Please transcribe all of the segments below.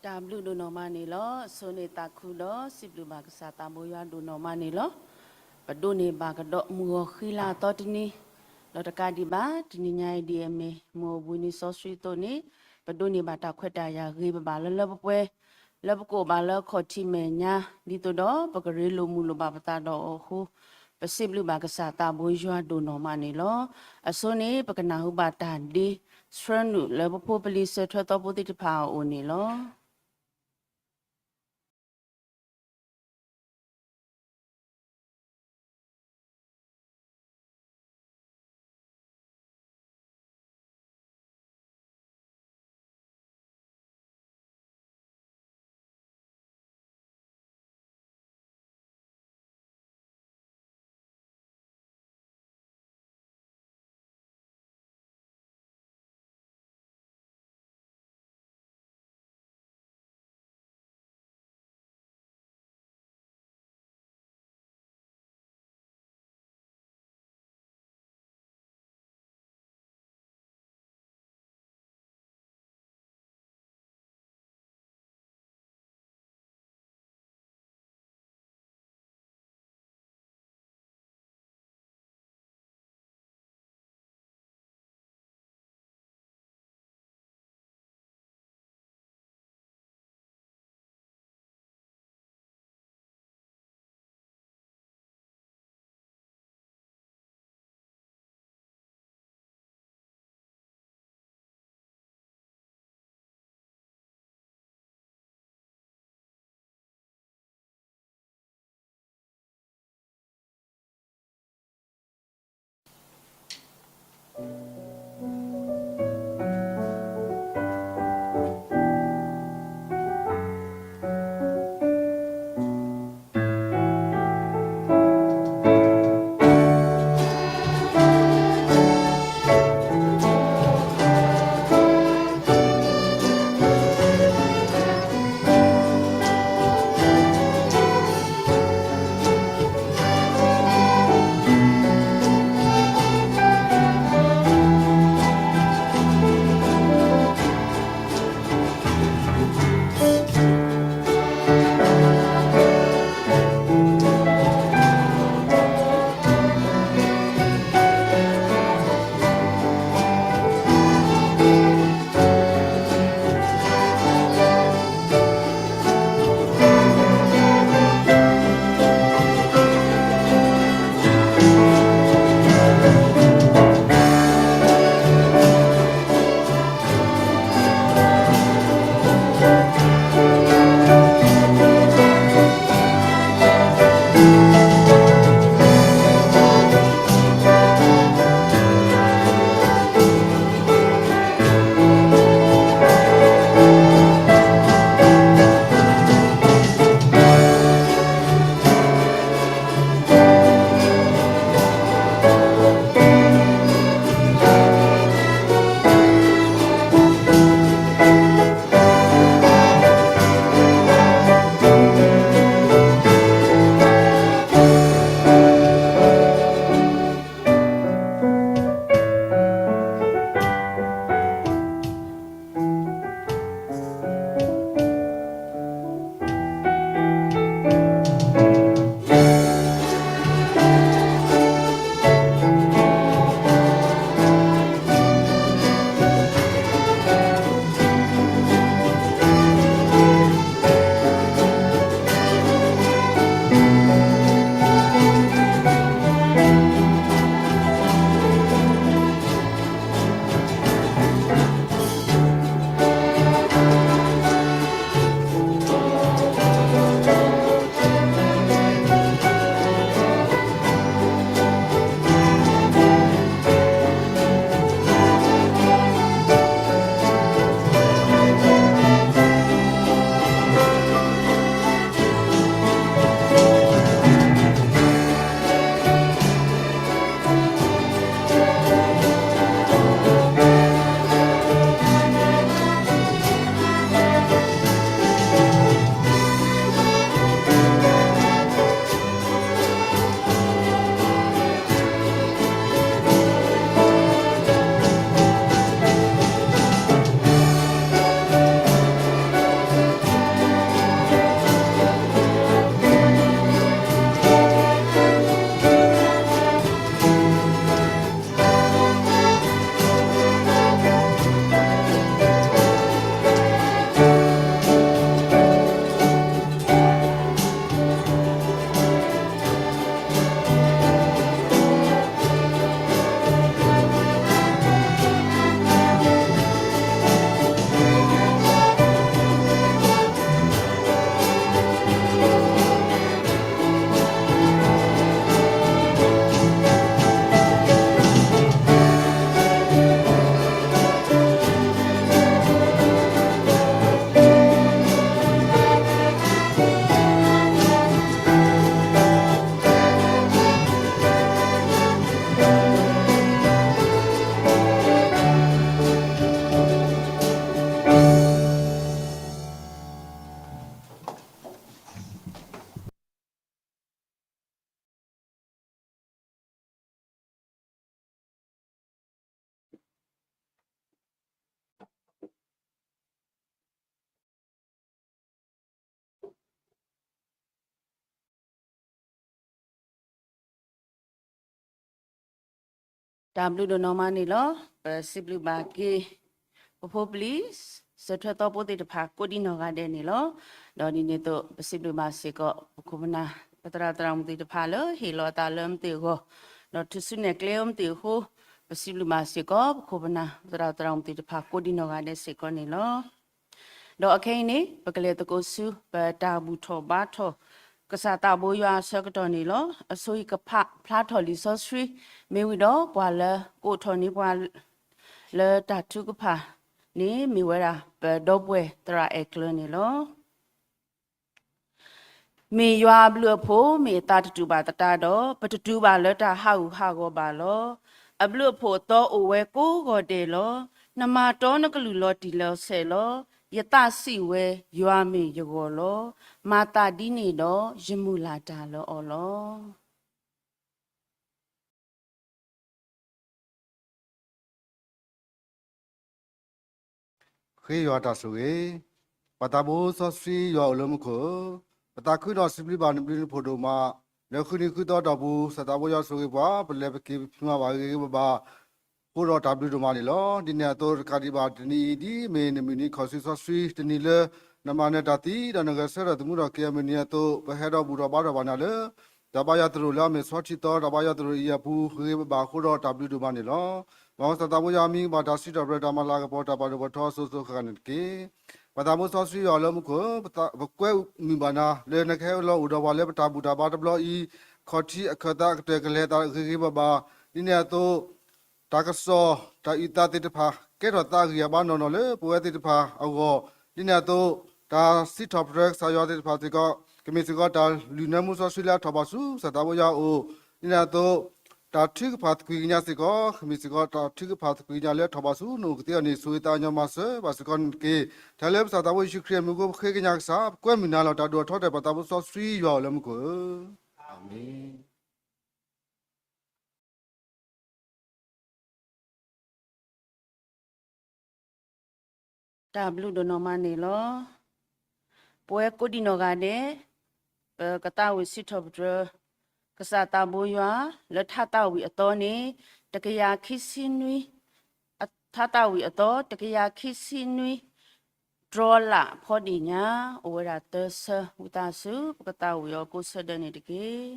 တၢ်ဘျုးဒိၣ်နီၢ်မးန့ၣ်လီၤ. အဆိန့ၣ်သးခုဒီးစံးဘျုးဘၣ်ကစၢ်သးဘိယွၤဒိၣ်နီၢ်မးန့ၣ်လီၤ. ပဒိးန့ၢ်ဘၣ်ကဒီးမုၢ်ဂီၤဃံလၤအသီတနံၤ, ဒီးတကးဒံးဘၣ် တနံၤညါအံၤဒ်အမ့ၢ်မုၢ်အိၣ်ဘှံးနံၤစီဆှံအသိးန့ၣ်, ပဒိးန့ၢ်ဘၣ်တၢ်ခွဲးတၢ်ယာ်ဂ့ၤဘၣ်ဘၣ်လၢလၢပှဲၤပှဲၤ, လၢပကအိၣ်ဘၣ်လၢအခီၣ်ထံးမဲာ်ညါ, ဒ်သိးဒီးပကရ့လိာ်မုာ်လိာ်ဘၣ်ပသးဒီးအီၤအဃိ, ပစံးဘျုးဘၣ်ကစၢ်သးဘိယွၤဒိၣ်နီၢ်မးန့ၣ်လီၤ. အဆိန့ၣ် ပကနၢ်ဟူဘၣ်တၢ်ဒ့ဆှၢနုာ်လၢပဖိပလံၤစၢၤထွဲသီဖိသ့ၣ်တဖၣ်အအိၣ်န့ၣ်လီၤ. တၢ်ဘျုးဒိၣ်နီၢ်မးန့ၣ်လီၤ. ပစံးဘျုးဘၣ်က့ၤ ပဖိပလံၤ စၢၤထွဲသီဖိသ့ၣ်တဖၣ်ကိးဒံနီၢ်ဂၤဒဲးန့ၣ်လီၤ. ဒီးဒ်န့ၣ်အသိး ပစံးဘျုးဘၣ်စ့ၢ်ကီး ပခိၣ်ပနၢ် ပသရၣ်သရၣ်မုၣ်သ့ၣ်တဖၣ်လၢဟ့ၣ်လီၤအသးလၢမ့ၢ်သ့ၣ်အဂီၢ်, ဒီးထုးစုနဲၣ်ကျဲအီၤမ့ၢ်သ့ၣ်အဃိ, ပစံးဘျုးဘၣ်စ့ၢ်ကီး ပခိၣ်ပနၢ် ပသရၣ်သရၣ်မုၣ်သ့ၣ်တဖၣ်ကိးဒံနီၢ်ဂၤဒဲးစ့ၢ်ကီးန့ၣ်လီၤ. ဒီးအခဲအံၤန့ၣ် ပကလဲၤသကိးဆူ ပတၢ်ဘူၣ်ထီၣ်ဘါထီၣ် ကစၢ်သးဘိယွၤအဆၢကတီၢ်န့ၣ်လီၤ. အဆိအံၤကဖးဖျါထီၣ်လံာ်စီဆှံ မ့ၢ်ဝံၤဒီးပှၤလၢကအိးထီၣ်န့ၢ်ပှၤ လၢတၢ်ထုကဖၣ်န့ၣ် မ့ၢ်ဝဲဒၣ်ပဒီပုၢ်ဝဲၢ်သရၣ်အဲၣ်ကျၢၤန့ၣ်လီၤ. မ့ၢ်ယွၤအဘျုးအဖှိၣ် မ့ၢ်အသးတတူာ်ဘၣ်သတးဒီး ပတတုၤဘၣ်လၢတၢ်ဟးဂူာ်ဟးဂီၤဘၣ်လီၤ. အဘျုးအဖှိၣ်အသီအိၣ်ဝဲကိးဂီၤဒဲးလီၤ. နမၤတီနကလုၢ်လီၤတံၢ်လီၤဆဲးလီၤ. ယသးစံးဝဲ ယွၤမ့ၢ်ယဂီၢ်လီၤ. မၤသးဒ်န့ၣ်ဒီး ယမုၢ်လၢ်တၢ်လၢအီၤလီၤ. ဃ့ယွၤတၢ်ဆိၣ်ဂ့ၤ, ပှၤသးဘိစီဆှံယွၤအိၣ်လၢမူခိၣ်ဧၢ, ပသးခုနီၣ်စံးဘျုးဘၣ်နဘျုးနဖှိၣ်ဒိၣ်မး, လၢဃုနံၤဃုသီတီၢ်ပူၤ ကစၢ်သးဘိယွၤဆိၣ်ဂ့ၤပှၤ ပလဲၤပက့ၤပဖံးမၤဘၣ်ဂ့ၤဂ့ၤဘၣ်ဘၣ် အဃိဒီးတၢ်ဘျုးဒိၣ်မးန့ၣ်လီၤ. ဒ်န့ၣ်အသိးတကးဒံးဘၣ် တနံၤအံၤ ဒ်မ့ၢ်နမုၢ်နံၤခီၣ်ဆူစီဆှံတနံၤလၢ နမၤနၢၤတၢ်သံ ဒီးနဂဲၤဆၢထၢၣ်သမူထီၣ်က့ၤအမုၢ်နံၤအသိး ပဟဲဒီးဘူၣ်ထီၣ်ဘါထီၣ်ဘၣ်နၤလၢ တၢ်ဘါယွၤသရိာ်လၢအမ့ၢ်ဆီထံသီ တၢ်ဘါယွၤသရိာ်အံၤအပူၤ ဂ့ၤဂ့ၤဘၣ်ဘၣ်အဃိဒီးတၢ်ဘျုးဒိၣ်မးန့ၣ်လီၤ. မ်ကစၢ်သးဘိယွၤအမံၤကဘၣ်တၢ်စံးထီၣ်ပတြၢၤ တၢ်မၤလၤကပီၤ တၢ်ပာ်ဒိၣ်ပာ်ထီအစိၤစိၤဃၣ်ဃၣ်န့ၣ်တက့ၢ်. ပှၤသးဘိစီဆှံယွၤလၢမူခိၣ်ဧၢ, ပကွဲမုာ်ဘၣ်နၤ လၢနကဟဲလီၤအိၣ်ဒီးပှၤလၢပတၢ်ဘူၣ်တၢ်ဘါတဘျီအံၤ, ခီၣ်ထံးအခၢၣ်သးအကတၢၢ်ကလဲၤသးဂ့ၤဂ့ၤဘၣ်ဘၣ်, ဒ်န့ၣ်အသိး တၢ်ကစီၣ် တၢ်အုၣ်သးသ့ၣ်တဖၣ် ကဲထီၣ်သးဂံၢ်အဘါနီၢ်နီၢ်လၢပဝဲသ့ၣ်တဖၣ်အဂီၢ်, ဒ်န့ၣ်အသိး တၢ်စံးထီၣ်ပတြၢၤကစၢ်ယွၤသ့ၣ်တဖၣ်စ့ၢ်ကီး ကမ့ၢ်စ့ၢ်ကီးတၢ်လုၢ်နၢမူစီဆှံလၢအထီၣ်ဘၣ်ဆူကစၢ်သးဘိယွၤအအိၣ်, ဒ်န့ၣ်အသိး တၢ်ထုကဖၣ်သကွံာ်ကညးစ့ၢ်ကီး ကမ့ၢ်စ့ၢ်ကီးတၢ်ထုကဖၣ်သကွံာ်ကညးလၢထီၣ်ဘၣ်ဆူနအိၣ်ကသ့အီၤန့ၣ် ဆိၣ်ဂ့ၤသးကညီၤမၤစၢၤဘၣ်စ့ၢ်ကီးန့ၣ်တက့ၢ်. ထဲလၢပကစၢ်သးဘိယ့ၣ်ၡူးခရံာ်အမံၤအဃိ ပဃ့ကညးကစၢ် ပကွဲမုာ်နၤလီၤ. တၢ်ဒိၣ်ထီၣ်ထီထီၣ် ပှၤသးဘိစီဆှံယွၤအိၣ်လၢမူခိၣ်ဧၢ, အၤမ့ၣ်. တၢ်ဘျုးဒိၣ်နီၢ်မးန့ၣ်လီၤ. ပဝဲကိးဒံနီၢ်ဂၤဒဲး ပကသးဝံၣ်စံးထီၣ်ပတြၢၤ ကစၢ်သးဘိယွၤ လၢထါသးဝံၣ်အသီန့ၣ် တကယၤခံဆံနွံ, ထါသးဝံၣ်အသီ တကယၤခံဆံနွံ တြီလၣ်ဖီဒံၣ်ညါ အိၣ်ဝဲဒၣ်သၢဆၢ ဝံသးစူၤ ပကသးဝံၣ်အီၤကိးဆၢဒၢးန့ၣ်တက့ၢ်.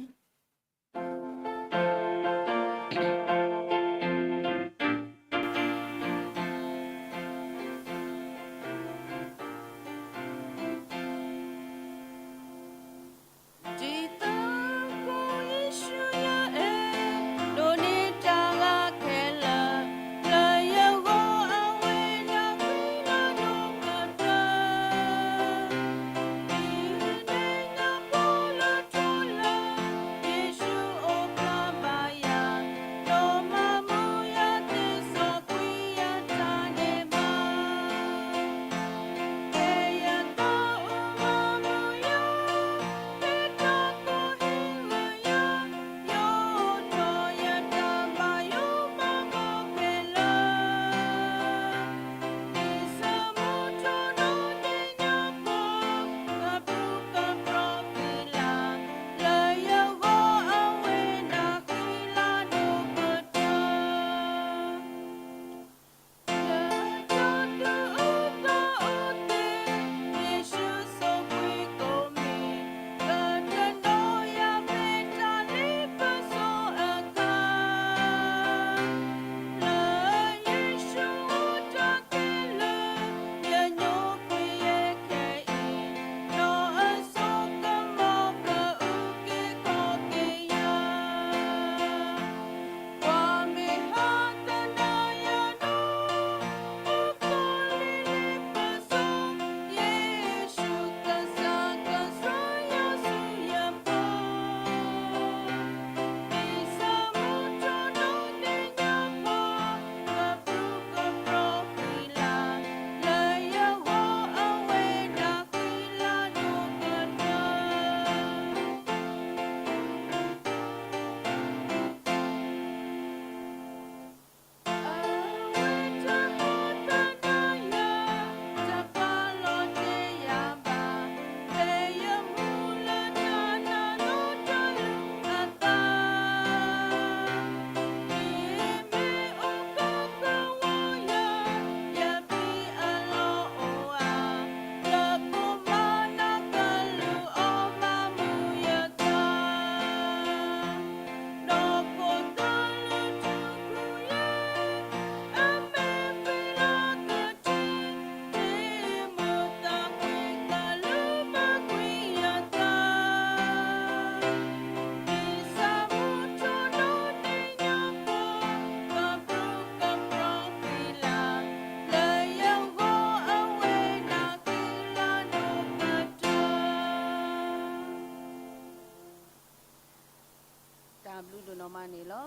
မၤန့ၣ်လီၤ.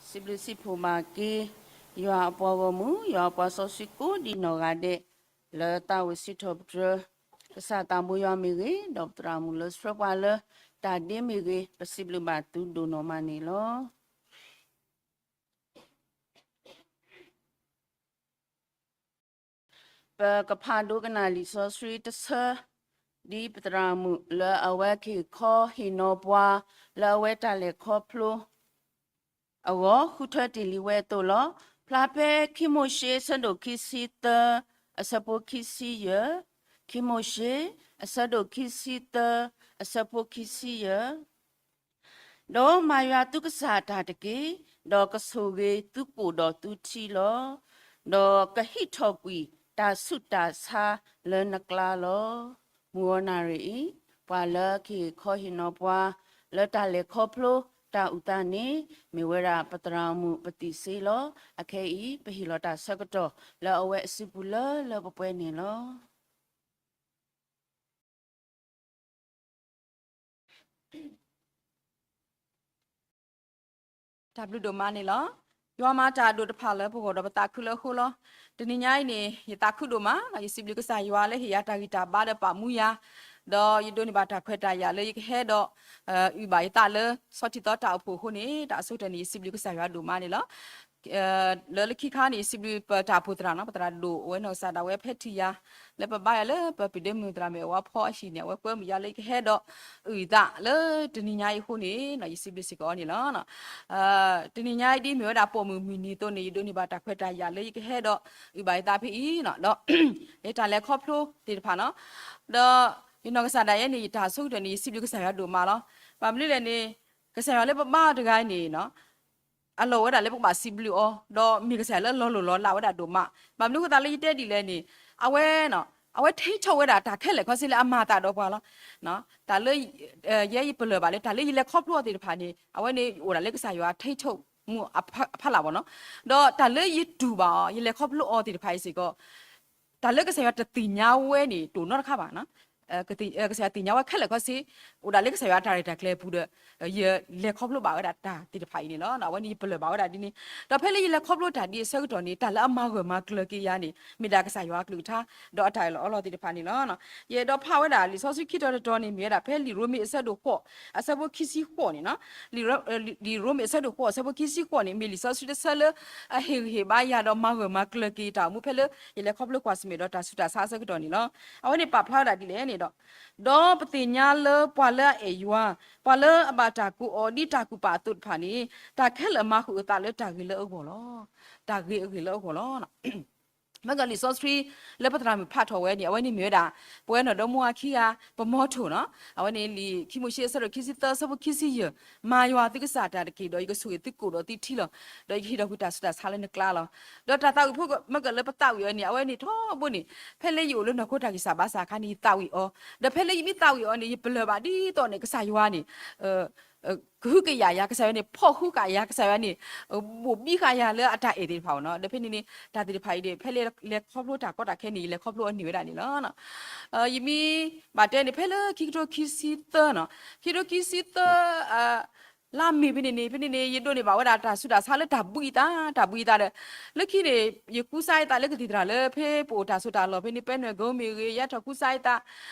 စံးဘျုးစံးဖှိၣ်ဘၣ်က့ၤ ယွၤအပှၤဂီၢ်မုၢ် ယွၤအပှၤစီဆှံကိးဒံးနီၢ်ဂၤဒဲး လၢတၢ်အိၣ်စံးထီၣ်ပတြၢၤ ကစၢ်သးဘိယွၤမ့ၢ်ဂ့ၤ ဒီးပသရၣ်မုၣ်လၢဆှၢပှၤလၢတၢ်ဒ့မ့ၢ်ဂ့ၤ ပစံးဘျုးဘၣ်သုဒိၣ်နီၢ်မးန့ၣ်လီၤ. ပကဖးဒိကနၣ်လံာ်စီဆှံတဆၢ ဒ်ပသရၣ်မုၣ်လၢအဝဲကဟ့ၣ်ခီဟ့ၣ်နီၤပှၤ လၢအဝဲတၢ်လဲၤခီဖျိ အဂီၢ် ဃုထၢတ့ၢ်လံဝဲအသိးလီၤ. ဖျါဖဲခံမိၤၡ့အဆၢဒိၣ်ခံဆံသၢ အဆၢဖိခံဆံယဲၢ်, ခံမိၤၡ့ အဆၢဒိၣ်ခံဆံသၢ အဆၢဖိခံဆံယဲၢ် ဒီးမၤယွၤသုကစၢ်အတၢ်တက့ၢ်, ဒီးကဆိၣ်ဂ့ၤသုကိၣ်ဒီးသုထံလီၤ. ဒီးကဟံးထီၣ်ကွံာ်တၢ်ဆူးတၢ်ဆါလၢနကျါလီၤ. မုၢ်ဂီၤနၣ်ရံၣ်အံၤ ပှၤလၢကဟ့ၣ်ခီဟ့ၣ်နီၤပှၤ လၢတၢ်လဲၤခီဖျိတၢ်အုၣ်သးန့ၣ် မ့ၢ်ဝဲဒၣ်ပသရၣ်မုၣ်ပသံၣ်စ့လီၤ. အခဲအံၤ ပဟ့ၣ်လီၤတၢ်ဆၢကတီၢ်လၢအဝဲအစုပူၤလၢလၢပှဲၤပှဲၤန့ၣ်လီၤ. တၢ်ဘျုးဒိၣ်မးန့ၣ်လီၤ. ယွၤမၤတၢ်အဒိၣ်တဖၣ်လၢပဂီၢ်ဒီးပသးခုလၢအဃိလီၤ. တနံၤညါအံၤန့ၣ် ယသးခုဒိၣ်မး, ယစံးဘျုးကစၢ်ယွၤလၢဟ့ၣ်ယၤတၢ်ဂံၢ်တၢ်ဘါဒီးပာ်မူယၤ, ဒီးယဒိးန့ၢ်ဘၣ်တၢ်ခွဲးတၢ်ယာ်လၢယကဟဲဒီး အုၣ်ဘၣ်ယသးလၢဆီထံသီတၢ်အိၣ်ဖှိၣ်အဃိန့ၣ် တၢ်အဆိကတၢၢ်န့ၣ် ယစံးဘျုးကစၢ်ယွၤဒိၣ်မးန့ၣ်လီၤ. လၢလၢခံခါန့ၣ် ယစံးဘျုးပတၢ်အိၣ်ဖှိၣ်သရၣ်နီၤ, ပသရၣ်ဒိၣ်ဝဲနီၢ်ကစၢ်ဒၣ်ဝဲဖဲထံၣ်ယၤ လၢပဘါယၤလၢပပၢၤဒ့မုၣ်သရၣ်မုၣ်အဝဲဖီအဟံၣ်န့ၣ် အဝဲကွဲမုာ်ယၤလၢယကဟဲဒီး အုၣ်သးလၢတနံၤညါအံၤအဃိန့ၣ် ယစံးဘျုးစ့ၢ်ကီးအီၤန့ၣ်လီၤ. တနံၤညါအံၤဒ်မ့ၢ်ဝဲဒၣ်ပိာ်မုၣ်မုၢ်နံၤအသိးန့ၣ် ယဒိးန့ၢ်ဘၣ်တၢ်ခွဲးတၢ်ယာ်လၢယကဟဲဒီး အုၣ်ဘၣ်ယသးဖဲအံၤနီၤ, ဒီး ယတၢ်လဲၤခီဖျိသ့ၣ်တဖၣ်နီၤ, ဒီးယနီၢ်ကစၢ်ဒၣ်ယဲန့ၣ် ယတၢ်အဆိကတၢၢ်န့ၣ် ယစံးဘျုးကစၢ်ယွၤဒိၣ်မးလီၤ. ဘၣ်မနုၤလဲၣ်န့ၣ် ကစၢ်ယွၤလၢပဘါအီၤတဂၤန့ၣ် အလီၢ်ဝဲဒၣ်လၢပကဘၣ်စံးဘျုးအီၤ, ဒီးမ့ၢ်ကစၢ်ယွၤလၢအလီၤလိၢ်လီၤလးဝဲဒၣ်ဒိၣ်မး. ဘၣ်မနုၤအဃိသတးလၢယတဲဒ်လဲၣ်န့ၣ် အဝဲ အဝဲထိန်းချုပ်ဝဲဒၣ် တၢ်ခဲလၢာ်ခဲဆ့လၢအမၤအသးဒီးပှၤလီၤ. တၢ်လၢ ယဲယပလၢၢ်ဘၣ်လၢ တၢ်လၢယလဲၤခီဖျိအီၤသ့ၣ်တဖၣ်န့ၣ် အဝဲန့ၣ်အိၣ်ဒၣ်လၢကစၢ်ယွၤထိန်းချုပ်မှုအဖီလာ်ဘၣ်နီၤ. ဒီးတၢ်လၢယတူၢ်ဘၣ်အီၤ ယလဲၤခီဖျိအီၤသ့ၣ်တဖၣ်အံၤစ့ၢ်ကီး တၢ်လၢကစၢ်ယွၤတသ့ၣ်ညါဝဲန့ၣ် တအိၣ်နီတခါဘၣ်. ကစၢ်ယွၤသ့ၣ်ညါဝဲခဲလၢာ်ခဲဆ့ အိၣ်ဒၣ်လၢကစၢ်ယွၤအတၢ်ရဲၣ်တၢ်ကျဲၤအပူၤဒီး ယလဲၤခီဖျိဘၣ်ဝဲဒၣ်တၢ်သ့ၣ်တဖၣ်အံၤန့ၣ်လီၤ. အဝဲန့ၣ်ယပလၢၢ်ဘၣ်ဝဲဒၣ်ဒ်န့ၣ်, ဒီးဖဲလၢယလဲၤခီဖျိတၢ်ဒ်အဆၢကတီၢ်န့ၣ် တၢ်လၢအမၤဂၢၢ်မၤကျၢၤက့ၤယၤန့ၣ် မ့ၢ်ဒၣ်ကစၢ်ယွၤအကလုၢ်ကထါ ဒီးအတၢ်အၢၣ်လီၤအီလီၤသ့ၣ်တဖၣ်န့ၣ်လီၤ. ယအဲၣ်ဒိးဖးဝဲဒၣ်လံာ်စီဆှံခံတီၤတတီၤန့ၣ် မ့ၢ်ဝဲဒၣ်ဖဲလံာ်ရိမ့ၤအဆၢဒိၣ်ဃိး အဆၢဖိခံဆံဃိးန့ၣ်လီၤ. လံာ်ရိမ့ၤအဆၢဒိၣ်ဃိး အဆၢဖိခံဆံဃိးန့ၣ် မ့ၢ်လံာ်စီဆှံတဆၢလၢ အဟ့ၣ်ဂံၢ်ဟ့ၣ်ဘါယၤဒီးမၤဂၢၢ်မၤကျၢၤက့ၤယတၢ်အိၣ်မူဖဲလၢ ယလဲၤခီဖျိကွၢ်ဆၢၣ်မဲာ်ဒီးတၢ်ဆူးတၢ်ဆါအဆၢကတီၢ်န့ၣ်လီၤ. အဝဲန့ၣ်ပာ်ဖျါဝဲဒၣ်ဒ်လဲၣ်န့ၣ်ဒီး ဒီးပသ့ၣ်ညါလၢပှၤလၢအအဲၣ်ယွၤ, ပှၤလၢအဘၣ်တၢ်ကိးအီၤဒ်တၢ်ကူၣ်ပာ်အသိးတဖၣ်န့ၣ် တၢ်ခဲလၢာ်မၤဃုာ်အသးလၢတၢ်ဂ့ၤလၢအဂီၢ်လီၤ. တၢ်ဂ့ၤအဂ့ၢ်လၢအဂီၢ်လီၤ. မ့ၢ်ကလံာ်စီဆှံလၢပသရၣ်မုၣ်ဖးထီၣ်ဝဲန့ၣ် အဝဲန့ၣ်မ့ၢ်ဝဲဒၣ် ပဝဲနီၢ်ဒီမါဝၤခံဂၤ ပမီထိၣ်နီၤ, အဝဲန့ၣ်လံာ်ခံမိၤၡ့အဆၢဒိၣ်ခံဆံသၢ အဆၢဖိခံဆံယဲၢ်, မၤယွၤသုကစၢ်တၢ်တက့ၢ်, ဒီးယကဆိၣ်ဂ့ၤသုကိၣ်ဒီးသုထံလီၤ. ဒီးယကဟ့ၣ်ထီၣ်ကွံာ်တၢ်ဆူးတၢ်ဆါလၢနကျါလီၤ. ဒီးတၢ်သးဝံၣ်ဖိမ့ၢ်ကလၢပသးဝံၣ်အီၤန့ၣ် အဝဲန့ၣ်ထီဘိန့ၣ် ဖဲလၢယအိၣ်လၢနီၢ်ခိတၢ်ဂံၢ်စၢ်ဘါစၢ်အခါန့ၣ် ယသးဝံၣ်အီၤ, ဒီးဖဲလၢယမ့ၢ်သးဝံၣ်အီၤန့ၣ် ယပလၢၢ်ဘၣ်ဒ်သိးန့ၣ် ကစၢ်ယွၤန့ၣ် ကဟုကယာ်ယၤ, ကစၢ်ယွၤန့ၣ် ဖီၣ်ဃုဃာ်ယၤ, ကစၢ်ယွၤန့ၣ် ဘိၣ်ဘံဃာ်ယၤလၢအတၢ်အဲၣ်သ့ၣ်တဖၣ်ဘၣ်နီၤ. ဒီးဖဲန့ၣ်န့ၣ် တၢ်သ့ၣ်တဖၣ်အံၤန့ၣ် ဖဲလၢလဲၤခီဖျိတၢ်ကီတၢ်ခဲန့ၣ် ယလဲၤခီဖျိအီၤန့ၢ်ဝဲဒၣ်န့ၣ်လီၤ. ယမ့ၢ်ဘၣ်တဲန့ၣ် ဖဲလၢခံကထိခံဆံသၢနီၤ, ခံကထိခံဆံသၢ လါမ့ၤဖဲန့ၣ်န့ၣ် ဖဲန့ၣ်န့ၣ် ယဒိးန့ၢ်ဘၣ်ဝဲဒၣ်တၢ်ဆူးတၢ်ဆါလၢတၢ်ဘှံးအသး, တၢ်ဘှံးအသးဒီး လၢခံန့ၣ် ယကူစါယသးလၢကသံၣ်သရၣ်လၢဖဲပအိၣ်တၢ်ဆိးတၢ်လီၢ်ဖဲန့ၣ် ပဲနွဲၣ်ကိမ့ၢ်ဂ့ၤ ယဟဲထီၣ်ကူစါယသး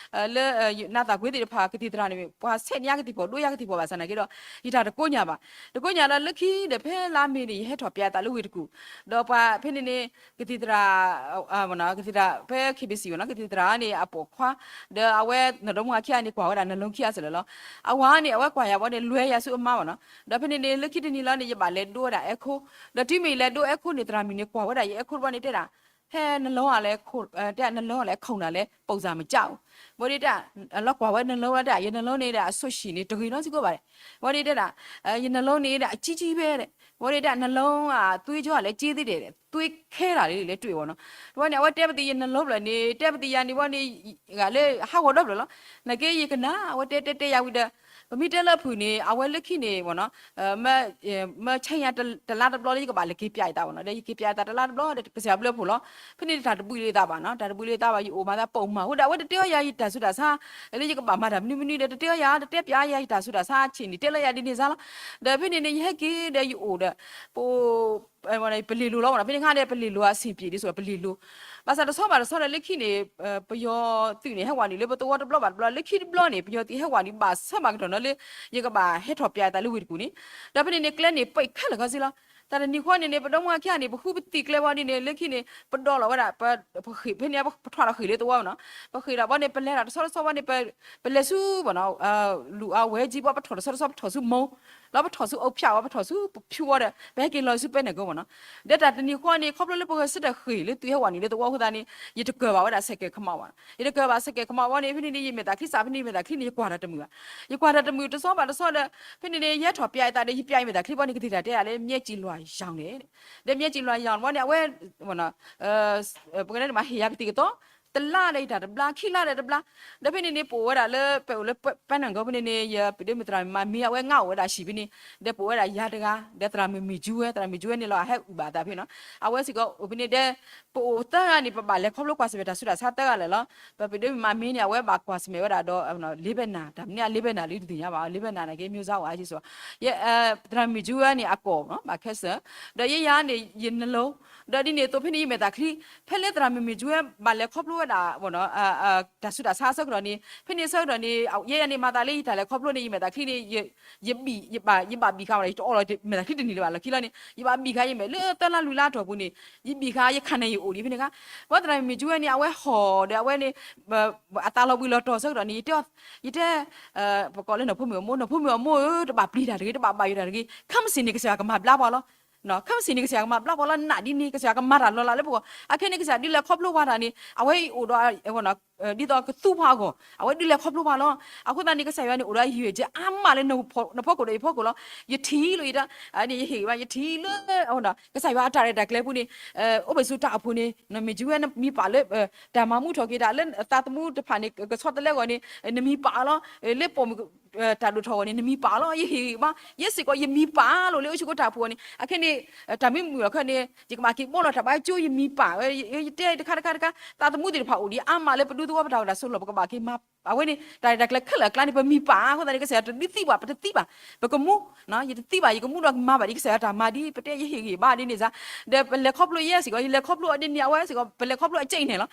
လၢ နၢ်သၣ်ကွ့သ့ၣ်တဖၣ် ကသံၣ်သရၣ်န့ၣ် ပှၤဆဲးန့ၢ်ယၤကသံၣ်ဖီၣ် ဒိယၤကသံၣ်ဖီၣ်ဘၣ်ဆၣ်နာ်က့ဒီး ယတၢ်တကိးညၣ်ဘၣ်. တကိးညၣ်ဒီးလၢခံဒီးဖဲလါမ့ၤန့ၣ် ယဟဲထီၣ်ပျဲအသးလၢဝ့ၢ်တကူၣ်, ဒီးပှၤဖဲန့ၣ်န့ၣ် ကသံၣ်သရၣ် ကသံၣ်သရၣ် ဖဲ ခ့ဘ့ၣ်စံၣ်ဝဲနီၤ ကသံၣ်သရၣ်န့ၣ် အပိာ်ခွါ ဒီးအဝဲနီၢ်ဒီမါဝၤခံဂၤန့ၣ် ကွၢ်ဝဲဒၣ်နလီခံဂၤစ့ၢ်လီၤ. အဝၤန့ၣ် အဝဲကွၢ်ယၤဝဲန့ၣ် လဲၤယၤဆူအမါဘၣ်နီၤ. ဒီးဖဲန့ၣ်န့ၣ် လၢခံတနံၤလီၤန့ၣ် ယဘၣ်လဲၤဒိဝဲဒၣ်အဲၣ်ခိၣ်, ဒီးတုၤမ့ၢ်ယလဲၤဒိအဲၣ်ခိၣ်န့ၣ် သရၣ်မုၣ်န့ၣ် ကွၢ်ဝဲဒၣ်ယအဲၣ်ခိၣ်တဘျီန့ၣ်တဲဒၣ် ဟဲနလီဧါလဲၣ်, တဲနလီဧါလဲၣ် ခုန်တာလဲၣ် ပုံစံမကျဘူး. ဝဲဒၣ်တဲ လီၤကွၢ်ဝဲနလီဝဲဒၣ် ယနလီန့ၣ်ဒီး အဆိၣ်ရှံၣ်န့ၣ် တဂ့ၤနီတစဲးဘၣ်. ဝဲဒၣ်တဲဒၣ် ယနလီန့ၣ်ဒီး အကံကံဖဲဒၣ်, ဝဲဒၣ်တဲ နလီ သွေးကြောလဲၣ် က့သ့ဒဲး, သွေးခဲတာလေးလဲၣ် တွေ့ပေါ့နော်. ဝဲန့ၣ် အဝဲတဲပသံးယနလီဖျၢၣ်န့ၣ် တဲပသံးယၤန့ၣ် ဝဲန့ၣ် ဂၤလၢဟးဂီၤဒီဖျၢၣ်လီၤ. နာ်က့ယကနၣ် အဝဲတဲတဲတဲယၤဝံၤဒီး ပမ့ၢ်တဲလၢအဖုၣ်န့ၣ် အဝဲလၢခံန့ၣ် မ့ၢ်ဆဲညါတလါတဘျီလၢယကဘၣ်လဲၤက့ၤပၠးယသးဘၣ်နီၤ, ဒီးယက့ၤပၠးယသးတလါတဘျီဒီး ကစၢ်ယွၤဘျုးဖှိၣ်လီၤ. ဖဲန့ၣ်တၢ်တဘှံးလၢယသးဘၣ်နီၤ, တၢ်တဘှံးလၢယသးဘၣ် ယအိၣ်မၤသးပိာ်မုၣ်မး အဃိဒီး အဝဲတတဲအီယၤယတၢ်ဆူးတၢ်ဆါ လၢယကဘၣ်မၤတၢ်မနုၤမနုၤဒီး တတဲအီယၤ တတဲပၠးယၤယတၢ်ဆူးတၢ်ဆါဆံးန့ၣ် တဲလၢယၤဒ်န့ၣ်စ့ၢ်လီၤ. ဒီးဖဲန့ၣ်န့ၣ် ယဟဲက့ၤဒီးယအိၣ်ဒီး ပ ပလ့ၤလိၤလီၤနီၤ, ဖဲန့ၣ်ခါဒီး ပလ့ၤလိၤအဆံးပျံးဒ်သိးပလ့ၤလိၤ, ဘၣ်ဆၣ်တဆီဘၣ်တဆီဒီး လၢခံန့ၣ် ပယီၤသုးန့ၣ် ဟဲဝဲနုာ်လၢပသဝီတဘျီဘၣ်တဘျီ, လၢခံတဘျီန့ၣ် ပယီၤသုးဟဲဝဲနုာ် ဘၣ်ဆၢဘၣ်ကတီၢ်နီၤလၢ ယကဘၣ်ဟဲထီၣ်ပၠးယသးလၢဝ့ၢ်တကူၣ်န့ၣ်, ဒီးဖဲန့ၣ်န့ၣ် ကျဲန့ၣ် ပိတ်ခဲလၢာ်ခဲဆ့လီၤ. တၢ်တနံၤဃီန့ၣ်န့ၣ် ပဒီမါခံဂၤန့ၣ် ပဃုပသံၣ်ကျဲဝဲဒ်န့ၣ် လၢခံန့ၣ် ပဒီလီၤဝဲဒၣ် ပဃ့ၢ်ဖဲန့ၣ် ပထီၣ်ဒီးဃ့ၢ်လၢသဝီနီၤ, ပဃ့ၢ်ဒီးဘီန့ၣ် ပလဲၤတၢ်တဆီတဆီဘီန့ၣ် ပလဲၤဆူ လူၤအဝဲကၠံဘီ ပထီၣ်တဆီတဆီ ပထီၣ်ဆူမိၢ် လီၤပထီၣ်ဆူအုးဖၠးဝဲ ပထီၣ်ဆူပဖၠူဝဲဒီး ပဟဲက့ၤလီၤဆူပဲန့ၣ်ကီးနီၤ, ဒီးတၢ်တနံၤဃီန့ၣ် ခီဖျိလၢပဂဲၤဆၢထၢၣ်ဃ့ၢ်လၢသုးဟဲဝဲနုာ်လၢသဝီအဃိသတးန့ၣ် ယတကၢၤဘၣ်ဝဲဒၣ်ဆဲးကဲးကမးဘၣ်, ယတကၢၤဘၣ်ဆဲးကဲးကမးဘီန့ၣ် ဖဲန့ၣ်န့ၣ် ယမဲာ်သၣ်ချံစးဖဲန့ၣ် ယမဲာ်သၣ်ချံန့ၣ် ယကွၢ်တၢ်တမုာ်ဘၣ်, ယကွၢ်တၢ်တမုာ်တဆီဘၣ်တဆီဒီး ဖဲန့ၣ်န့ၣ် ယဟဲထီၣ်ပၠးယသးဒီး ယပၠးယမဲာ်သၣ်ချံဘီန့ၣ် ကသံၣ်တၢ်တဲယၤလၢ မျက်စိလွှာရောင်န့ၣ်, ဒီးမျက်စိလွှာရောင်ဘီန့ၣ် အဝဲ ပကတဲမၤဟ့ၣ်ယၤကသံၣ်ကသီ တလါဒီးယတၢ်တဘျါ ခံလါဒီးတဘျါ, ဒီးဖဲန့ၣ်န့ၣ် ပအိၣ်ဝဲဒၣ်လၢ ပအိၣ်လၢပဲန့ၣ်ကီးဖဲန့ၣ်န့ၣ် ယပဒိမုၣ်သရၣ်မုၣ်မၤမ့ၢ် အဝဲငါအိၣ်ဝဲဒၣ်ဆံးဖဲန့ၣ်, ဒီးပအိၣ်ဝဲဒၣ်ယၤတဂၤ ဒီးသရၣ်မုၣ်မံၤကၠူဝဲ သရၣ်မုၣ်ကၠူဝဲန့ၣ်လီၤ အဟဲအုၣ်ဘၣ်အသးဖဲနီၤ, အဝဲစ့ၢ်ကီးအိၣ်ဖဲန့ၣ်ဒီး ပအိၣ်သၢဂၤန့ၣ် ပဘၣ်လဲၤခီဖျိကွၢ်ဆၢၣ်မဲာ်တၢ်ဆူးတၢ်ဆါသၢဂၤလၢာ်လီၤ. ပပဒိမုၣ်မၤမ့ၢ်န့ၣ် အဝဲဘၣ်ကွၢ်ဆၢၣ်မဲာ်ဝဲဒၣ်ဒီး လ့ဘဲနၤ တၢ်မနုၤအလ့ဘဲနၤလၢတသ့ၣ်ညါဘၣ် လ့ဘဲနၤန့ၣ်က့ မျိုးစားဝဲ သရၣ်မုၣ်ကၠူဝဲန့ၣ် အကိာ် ဘၣ်ခဲစၢၣ်, ဒီးယဲယၤန့ၣ် ယနလိၤ, ဒီးဒ်န့ၣ်အသိးဖဲန့ၣ် ယမဲာ်သၣ်ချံ, ဖဲလၢသရၣ်မုၣ်မံၤကၠူဝဲ ဘၣ်လဲၤခီဖျိဝဲဒၣ် တၢ်ဆူးတၢ်ဆါအဆၢကတီၢ်န့ၣ် ဖဲန့ၣ်အဆၢကတီၢ်န့ၣ် ယဲယၤန့ၣ် မၤသးလၢယတၢ်လဲၤခီဖျိန့ၣ် ယမဲာ်သၣ်ချံန့ၣ် ယဘၣ် ယဘၣ်ဘံၣ်ဃာ်ဝဲဒၣ် ယတအီၣ်လီၤမဲာ်သၣ်ချံတန့ၢ်လၢၤဘၣ်လီၢ်ခံလီၤန့ၣ် ယဘၣ်ဘံၣ်ဃာ်ယမဲာ်လၢသၢလါလွံၢ်လါအတီၢ်ပူၤန့ၣ် ယဘံၣ်ဃာ်ယခါန့ၣ်ယအိၣ်ဒံးဖဲန့ၣ်ခါ, ဘၣ်သရၣ်မုၣ်မံၤကၠူဝဲန့ၣ် အဝဲဟီၣ်ဒီးအဝဲန့ၣ် အသးလီၤဘှံးလီၤတီၤဆၢကတီၢ်န့ၣ် ယတဲ ယတဲ ပကိးလၢနီၢ်ဖိမုၣ်အမိၢ် နီၢ်ဖိမုၣ်အမိၢ်ဧၢ တဘၣ်ပျံၤတၢ်တဂ့ၤ တဘၣ်ဘၣ်ယိၣ်တၢ်တဂ့ၤ ခဲမုၢ်ဆ့ၣ်န့ၣ် ကစၢ်ယွၤကမၤဘျါပှၤလီၤ. ခဲမုၢ်ဆ့ၣ်န့ၣ် ကစၢ်ယွၤကမၤဘျါပှၤလီၤ နးဒ်န့ၣ် ကစၢ်ယွၤကမၤတၢ်လီၤလးလၢပဂီၢ် အခဲန့ၣ် ကစၢ်ယွၤဒုးလဲၤခီဖျိပှၤတၢ်န့ၣ် အဝဲအိၣ်ဒီး ဒ်သိးကသူပှၤအဂီၢ် အဝဲဒုးလဲၤခီဖျိပှၤလီၤ. အဃိသတးန့ၣ် ကစၢ်ယွၤန့ၣ် အိၣ်ဒီးအဂံၢ်အစၢ်အါမးလၢနဖီခိၣ်ဒီးယဖီခိၣ်လီၤ. ယထံၣ်လီၤယတၢ် န့ၣ် ယဟ့ၣ်ဂ့ၤဘၣ် ယထံၣ်လၢ ကစၢ်ယွၤအတၢ်ရဲၣ်တၢ်ကျဲၤပူၤန့ၣ် အိၣ်ဘၣ်ဆူတၢ်အဖှိၣ်န့ၣ် နမ့ၢ်ကၠူဝဲနမံၤပာ်လၢ တၢ်မၤမူထီၣ်က့ၤတၢ်လၢသးသမူတဖၣ်န့ၣ် ကဆီတလဲအဂီၢ်န့ၣ် နမံၤပာ်လီၤ. လၢပိာ်မုၣ် တၢ်ဒိၣ်ထီၣ်အဂီၢ်န့ၣ် နမံၤပာ်လီၤ. ယဟ့ၣ်ဂ့ၤဘၣ် ယဲစ့ၢ်ကီးယမံၤပာ်လီၤလၢအိၣ်ဆူၣ်ခိၣ်တၢ်ဖှိၣ်အဂီၢ်န့ၣ် အခဲန့ၣ် တၢ်မ့ၢ်မုာ်လီၤခဲန့ၣ် ယကဘၣ်က့ၤဘီလီၤတၢ်ဘၣ်ကၠိ ယမံၤပာ်ဝဲ ယတဲတခါတခါတခါ သးသမူသ့ၣ်တဖၣ်အိၣ်ဒံးအါမးလၢပဒူသဝီပတၢ်အိၣ်တၢ်ဆိးလီၢ် ပကဘၣ်က့ၤမၤ အဝဲန့ၣ် တၢ်ရဲၣ်တၢ်ကျဲၤခဲလၢာ်အကျါန့ၣ် ပမံၤပာ်အဃိသတးန့ၣ် ကစၢ်ယွၤတဒုးသံဘၣ် ပတသံဘၣ် ပကမူ ယတသံဘၣ် ယကမူဒီးကမၤဘၣ်ဒ်ကစၢ်ယွၤတၢ်မၤဒ် ပတဲယဟ့ၣ်ဂ့ၤဘၣ်ဒ်န့ၣ်စ့ၢ် ဒီးပလဲၤခီဖျိယဲစ့ၢ်ကီး ယလဲၤခီဖျိအီၤဒ်န့ၣ် အဝဲစ့ၢ်ကီး ပလဲၤခီဖျိအစဲးအံၤန့ၣ်လီၤ.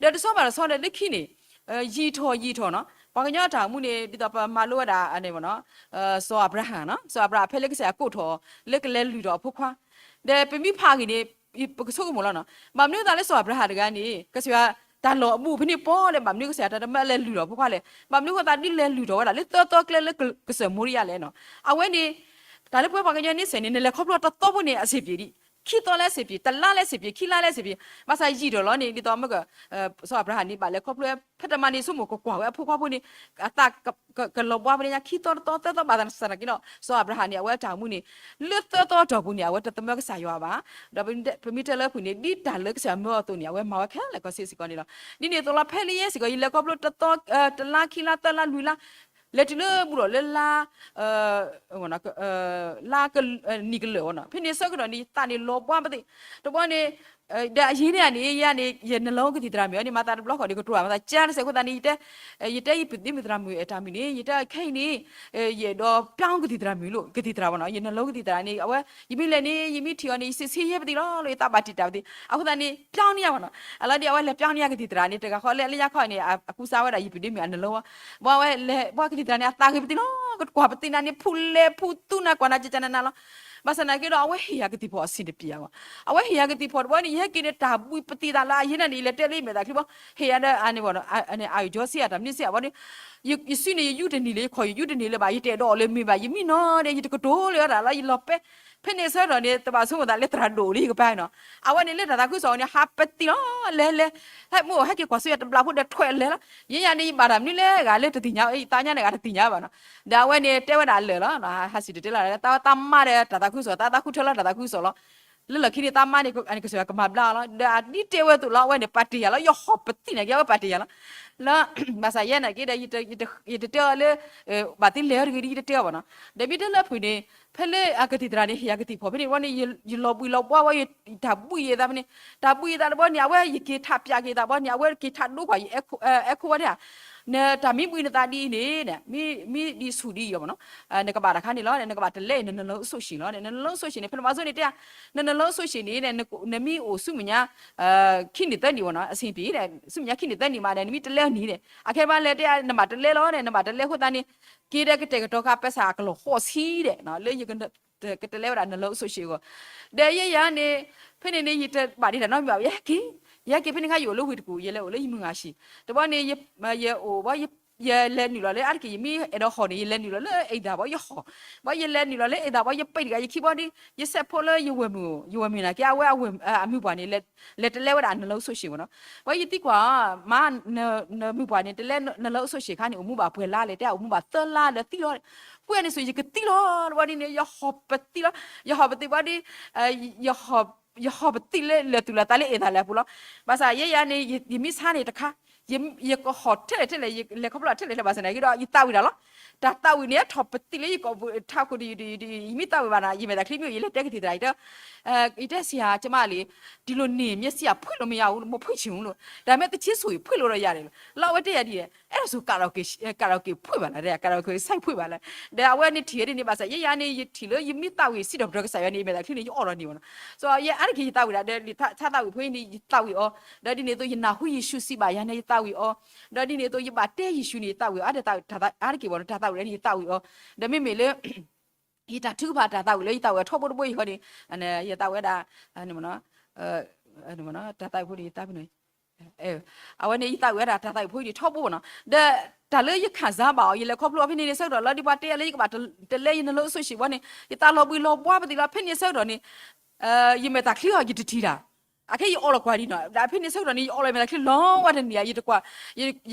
ဒီးတဆီဘၣ်တဆီဒီးလၢခံန့ၣ် ယံာ်ထီၣ်ယံာ်ထီၣ်နီၤ ပှၤကညီတၢ်အိၣ်မူန့ၣ် ဒ်သိးပမၤလိဝဲဒၣ်န့ၣ် စီၤအၤဘြၤဟၣ်နီၤ စီၤအၤဘြၤဟၣ်ဖဲလၢကစၢ်ယွၤကိးထီၣ်အီၤ လၢကလဲၤလုၢ်ထီၣ်အဖိခွါ ဒီးပမ့ၢ်ဖးဂ့ၤန့ၣ် ပကဆိကမိၣ်လီၤနီၤ ဘၣ်မနုၤအသးလၢစီၤအၤဘြၤဟၣ်တဂၤန့ၣ် ကစၢ်ယွၤတၢ်လီၢ်အဘူးဖဲန့ၣ်ပီၢ်ဒီး ဘၣ်မနုၤကစၢ်ယွၤတၢ်တမၢလဲၤလုၢ်ထီၣ်အဖိခွါလဲၣ် ဘၣ်မနုၤဃိသးဒ်လဲၤလုၢ်ထီၣ်ဝဲဒၣ်လၢသၢသီကျဲလၢကစၢၢ်မိရံယၤလဲၣ်နီၤ အဝဲန့ၣ် တၢ်လၢပဝဲပှၤကညီန့ဆဲးန့ၣ် နလဲၤခီဖျိတသီဖိန့ၣ် အဆံးပျံၤဒံး ခံသီလၢအဆံးပျံၤ တလါလၢအဆံးပျံၤ ခံလါလၢအဆံးပျံၤ ဘၣ်ဆၣ်ယံာ်ထီၣ်လီၤန့ၣ် ဒ်သိးမ့ၢ်က စီၤအၤဘြၤဟၣ်န့ၣ် ဘၣ်လဲၤခီဖျိ ဖဲတမၤန့ၣ် ဆိကမိၣ်ကကွၢ်ဝဲအဖိခွါဖိန့ၣ် အသးကလီၤဘှါဖဲန့ၣ်ညါ ခံသီတသီသၢသီဘၣ်သနာ်က့ဒီး စီၤအၤဘြၤဟၣ်န့ၣ် အဝဲအတၢ်အိၣ်မူန့ၣ် လၢသၢသီအတီၢ်ပူၤန့ၣ် အဝဲတသမၢကစၢ်ယွၤဘၣ် ဒီးပမ့ၢ်တဲလၢအဖုၣ်န့ၣ် ဒ်တၢ်လၢကစၢ်ယွၤမၢအီၤအသိးန့ၣ် အဝဲမၤဝဲခဲလၢာ်ခဲဆ့စ့ၢ်ကီးန့ၣ်လီၤ. ဒ်န့ၣ်အသိးလီၤ ဖဲလၢယဲစ့ၢ်ကီး ယလဲၤခီဖျိတသီ တလါ ခံလါ သၢလါ လွံၢ်လါ လဲၤတုၤလၢဘူးဒီးလၢလါ လါ နံၤကလၢာ်ဝဲနီၤ ဖဲန့ၣ်ဆၢကတီၢ်န့ၣ် ယသးန့ၣ်လီၤဘှါပသ့ၣ် တဘျီန့ၣ် ဒီးအယံၤန့ၣ်န့ၣ် ယၤန့ၣ် ယနလီကသံၣ်သရၣ်မုၣ်န့ၣ် မၤသးတဘျီဃီန့ၣ် ကတိၤမၤသးကၢ်တစဲးအဃိသတးန့ၣ် ယတဲ ယတဲယပုၢ်သရၣ်မုၣ်အတၢ်မုၢ်န့ၣ် ယတဲခဲအံၤန့ၣ် ယအဲၣ်ဒိးပျီကသံၣ်သရၣ်မုၣ်လီၤ ကသံၣ်သရၣ်ဘၣ်နီၤ ယနလီကသံၣ်သရၣ်န့ၣ် အဝဲ ယမ့ၢ်လဲၤန့ၣ် ယမ့ၢ်ထံၣ်အီၤန့ၣ် ယစံးဆ့ယဲပသ့ၣ်လီၤ လၢယသးဘၣ်တံာ်တာ်ပသ့ၣ် အဃိသတးန့ၣ် ပျီန့ၢ်ယၤဘၣ်နီၤ အလီၤဒ်အဝဲလဲၤပျီန့ၢ်ယၤကသံၣ်သရၣ်န့ၣ် တဂၤဃီလၢလၢညါခီန့ၣ် အကူစါဝဲဒၣ်ယပုၢ်သရၣ်မုၣ်အနလီဝဲ ဘၣ်ဝဲလဲၤ ဘၣ်ကသံၣ်သရၣ်န့ၣ် အသးဂ့ၤပသ့ၣ်လီၤ ကကွၢ်ပသ့ၣ်နၤန့ၣ် ဖူလဲၤဖူသူနၤကွၢ်နၤကကနနၤလီၤ ဘၣ်ဆၣ်သနာ်က့ဒီး အဝဲဟ့ၣ်ယၤကသံၣ်ဖီၣ်အဆံးတပျၢ်အဂီၢ် အဝဲဟ့ၣ်ယၤကသံၣ်ဖီၣ်တဘျီန့ၣ် ယဟဲက့ၤန့ၣ် တၢ်ဘှံးပသံၣ်သးလၢအယံၤန့ၣ် ယလဲၤတဲလၢယမဲာ်သၣ်ချံဘၣ် ဟ့ၣ်ယၤဒီးအန့ၣ်ဘၣ် အယီၤစံးအတၢ်မနုၤစံးအဘၣ်န့ၣ် ယစုန့ၣ် ယယူတန့ၢ်လၢ ယခီၣ်ယယူတန့ၢ်လၢၤဘၣ် ယတအဲၣ်ဒိးအီၤလၢၤမ့ၢ်ဘၣ် ယမံနီၤဒီး ယတကတိၤလၢၤအီၤတၢ်လီၤ ယလီၤပဲ ဖဲန့ၣ်အဆၢကတီၢ်န့ၣ် တဘၣ်ဆိကမိၣ်သးလၢသရၣ်ဒိၣ်လၢယကပၤနီၤ အဝဲန့ၣ်လၢတၢ်သးခုကစီၣ်အီၤန့ၣ် ဟးပသံၣ်လီၤ လဲၤလဲၤ ဟဲမိၢ် ဟဲက့ၤကွၢ်ဆူယၤတဘျီဖိဒီးထွဲလဲၤလီၤ ယဲယၤန့ၣ် ယဘၣ်တၢ်မနုၤလဲၣ်ဂၤလၢတသ့ၣ်ညါ ယသးညါန့ၣ်ဂၤတသ့ၣ်ညါဘၣ်နီၤ ဒီးအဝဲန့ၣ်တဲဝဲဒၣ်အလၢာ်လီၤ ဟးစံၣ်တဲၤတဲလီၤ တၢ်ဝဲတၢ်မါဒီးတၢ်သးခုကစီၣ် တၢ်သးခုထၢလီၤ တၢ်သးခုကစီၣ်လီၤ လၢလီၢ်ခံန့ၣ် သးမါန့ၣ် ကစၢ်ယွၤကမၤဘျါအီၤလီၤ. ဒီးအဒ်တဲဝဲအသိးလီၤ, အဝဲန့ၣ်ပာ်တ့ၢ်ယၤလီၤ, ယဟီၣ်ပသံၣ်န့ၣ်က့ အဝဲပာ်တ့ၢ်ယၤလီၤ. လၢ ဘၣ်ဆၣ်ယဲနာ်က့ဒီး ယတတဲအီၤလၢ ဘၣ်သ့လဲၤအီၤတဂ့ၤဒီး ယတတဲအီၤဘၣ်နီၤ. ဒီးမ့ၢ်တဲလၢအပူၤန့ၣ် ဖဲလၢအကသံၣ်သရၣ်န့ၣ် ဟ့ၣ်ယၤကသံၣ်ဖီၣ်ဖဲန့ၣ်ဝံၤန့ၣ် ယလီၤဘှံးလီၤဘှါဝဲ ယတၢ်ဘှံးယသးဖဲန့ၣ်, တၢ်ဘှံးယသးတဘျီန့ၣ် အဝဲယက့ၤထးပၠးက့ၤသးဘျီန့ၣ် အဝဲက့ၤထးဒိကွၢ်ယ အဲၣ်ခိၣ်ဝဲဒၣ် နတၢ်မ့ၢ်ဘှံးနသးဒ်အံၤန့ၣ် မ့ၢ်ဒ်ဆူၣ်ဒ်အံၤအီၤမ့ၢ်နီၤ, နကဘၣ်တၢ်ခါန့ၣ်လီၤ, နကဘၣ်တလဲအံၤ နနလၢအစိၣ်ဆ့ၣ်လီၤ, နနလၢအစိၣ်ဆ့ၣ်န့ၣ် ဖဲန့ၣ်မၤစိန့ၣ်တဲ နနလၢအစိၣ်ဆ့ၣ်န့ၣ် နမ့ၢ်အိၣ်ဆူမဲာ်ညါ ခံနံၣ်သၢနံၣ်မ့ၢ်နီၤ အဆင်ပြေ, ဆူမဲာ်ညါခံနံၣ်သၢနံၣ်မးဒီး နမ့ၢ်တလဲအနံၤန့ၣ် အခဲမးလဲၤတဲ နဘၣ်တလဲလီၤ, နဘၣ်တလဲအဃိသတးန့ၣ် က့ၤဒီးကတဲာ်ကတီၤဃာ်ပဲစၢ်အကလီၢ်ဃိးဆံဒီး လၢယ ကတလဲဝဲဒၣ်နလၢအစိၣ်ဆ့ၣ်အဂီၢ်, ဒီးယဲယၤန့ၣ် ဖဲန့ၣ်န့ၣ် ယတဘၣ်ဒံးတၢ်နီတမံၤဘၣ်, ယဟဲက့ၤ, ယဟဲက့ၤဖဲန့ၣ်ခါ ယအိၣ်လၢဝ့ၢ်တကူၣ် ယလဲၤအိၣ်လၢယမုၢ်ဂၤဆံး, တဘျီန့ၣ် ယအိၣ်ဘၣ် ယလဲၤနုာ်လီၤလၢအါတက့ၢ် ယမ့ၢ်အဲၣ်ဒိးဟီၣ်န့ၣ် ယလဲၤနုာ်လီၤလၢအ့ၣ်သၣ်ဘၣ် ယဟီၣ်, ဘၣ်ယလဲၤနုာ်လီၤလၢအ့ၣ်သၣ်ဘၣ် ယပံးတဂၤယခံဘၣ်ဒီး ယစဲးဖိလၢယဝဲၢ်မုၣ်, ယဝဲၢ်မုၣ်နာ်က့ အဝဲအမုၢ်ပှၢ်န့ၣ် လဲၤတလဲဝဲဒၣ်နလၢအစိၣ်ဆ့ၣ်မ့ၢ်နီၤ, ဘၣ်ယသံကွၢ် မါ နမုၢ်ပှၢ်န့ၣ် တလဲနလၢအစိၣ်ဆ့ၣ်ခါန့ၣ် အိၣ်မူဘၣ်ပှဲၤလါလဲၣ်, တဲ အိၣ်မူဘၣ်သၢလါဒီးသံလီၤ, ကွဲန့ၣ်ဆိ ယကသံလီၤ တဘျီဒ်န့ၣ် ယဟီၣ်ပသံလီၤ, ယဟီၣ်ပသံဘၣ်ဒီး ယဟီၣ်ပသံလၢလၢာ်သူၣ်လၢာ်သးလၢအ့ၣ်သၣ်လၢအပူၤလီၤ, ဘၣ်ဆၣ်ယဲယၤန့ၣ် ယမ့ၢ်ဆါန့ၣ်တခါ ယကဟီၣ်ထဲလဲၣ်ထဲလဲၣ် ယလဲၤခီဖျိထဲလဲၣ်ထဲလဲၣ်ဘၣ်ဆၣ်နာ်က့ဒီး ယသးဝံၣ်တၢ်လီၤ, တၢ်သးဝံၣ်န့ၣ် ထီၣ်ပသံလၢယကိာ်ပူၤထးခိၣ်တယုၢ်တယုၢ်တယုၢ် ယမ့ၢ်သးဝံၣ်ဘၣ်နီၤ ယမဲာ်သၣ်ချံမ့ၢ်အိၣ် ယလဲၤတဲကသံၣ်သရၣ်အံၤတၢ် အံၤတဲဆံးဧါ ကမၣ်လံ, ဒီးလိာ်န့ၣ် မျက်စိကဖွင့်လို့မရဘူးလို့ မဖွင့်ချင်ဘူးလို့ ဒါပေမဲ့သီချင်းဆိုရင်ဖွင့်လို့တော့ရတယ်လို့ လၢအဝဲတဲယၤဒ်လဲၣ် အဲဒါဆို karaoke karaoke ဖွင့်ပါလား karaoke site ဖွင့်ပါလား, ဒီးအဝဲန့ၣ်ထံၣ်ဝဲဒ်န့ၣ်ဘၣ်ဆၣ် ယဲယၤန့ၣ် ယထံၣ်လၢယမ့ၢ်သးဝံၣ်စံးထီၣ်ပတြၢၤကစၢ်ယွၤန့ၣ် ယမဲာ်သၣ်ချံန့ၣ် ယအီၣ်ဒီးန့ၣ်ဘၣ်နီၤ, စီၤယဲအါတက့ၢ်ယသးဝံၣ်ဒၣ် ဒီးလံာ်ထါသးဝံၣ်ဖိအံၤန့ၣ် ယသးဝံၣ်အီၤ, ဒီးဒ်န့ၣ်အသိး ယနၢ်ဟူယ့ၣ်ၡူးစံးဘၣ်ယၤန့ၣ် ယသးဝံၣ်အီၤ, ဒီးဒ်န့ၣ်အသိး ယဘၣ်တဲယ့ၣ်ၡူးန့ၣ် ယသးဝံၣ်အီၤ အါတက့ၢ်ဘၣ်နီၤ တၢ်သးဝံၣ်လၢန့ၣ် ယသးဝံၣ်အီၤ, ဒီးမ့မ့ၢ်လၢ ယတၢ်ထုကဖၣ်တၢ်သးဝံၣ်လၢယသးဝံၣ်အထီဘိတဘိယဃီန့ၣ် ယသးဝံၣ်ဝဲဒၣ် တၢ်သးဝံၣ်ဖိန့ၣ် ယသးဝံၣ်နီၤ, အဝဲန့ၣ် ယသးဝံၣ်ဝဲဒၣ်တၢ်သးဝံၣ်ဖိန့ၣ်ထီဘိနီၤ, ဒီးတၢ်လၢယခၣ်စၢ်ဘၣ်အီၤ ယလဲၤခီဖျိအီၤဖဲန့ၣ်န့ၣ် ဆၢကတီၢ်လၢဒ်ပှၤတဲယၤလၢယကဘၣ်တလဲယနလၢအစိၣ်ဆံးဘၣ်န့ၣ် ယသးလီၤဘှံးလီၤဘှါပသံးလီၤ ဖဲန့ၣ်ဆၢကတီၢ်န့ၣ် ယမဲာ်သၣ်ချံအီၤ ယတထံၣ်တၢ်, အခဲယအီၣ်လီၤကွၢ်ဒံးနီၤ ဒီးဖဲန့ၣ်ဆၢကတီၢ်န့ၣ် ယအီၣ်လီၤမဲာ်သၣ်ချံလီၤဝဲတနံၤဧါ ယတကွၢ်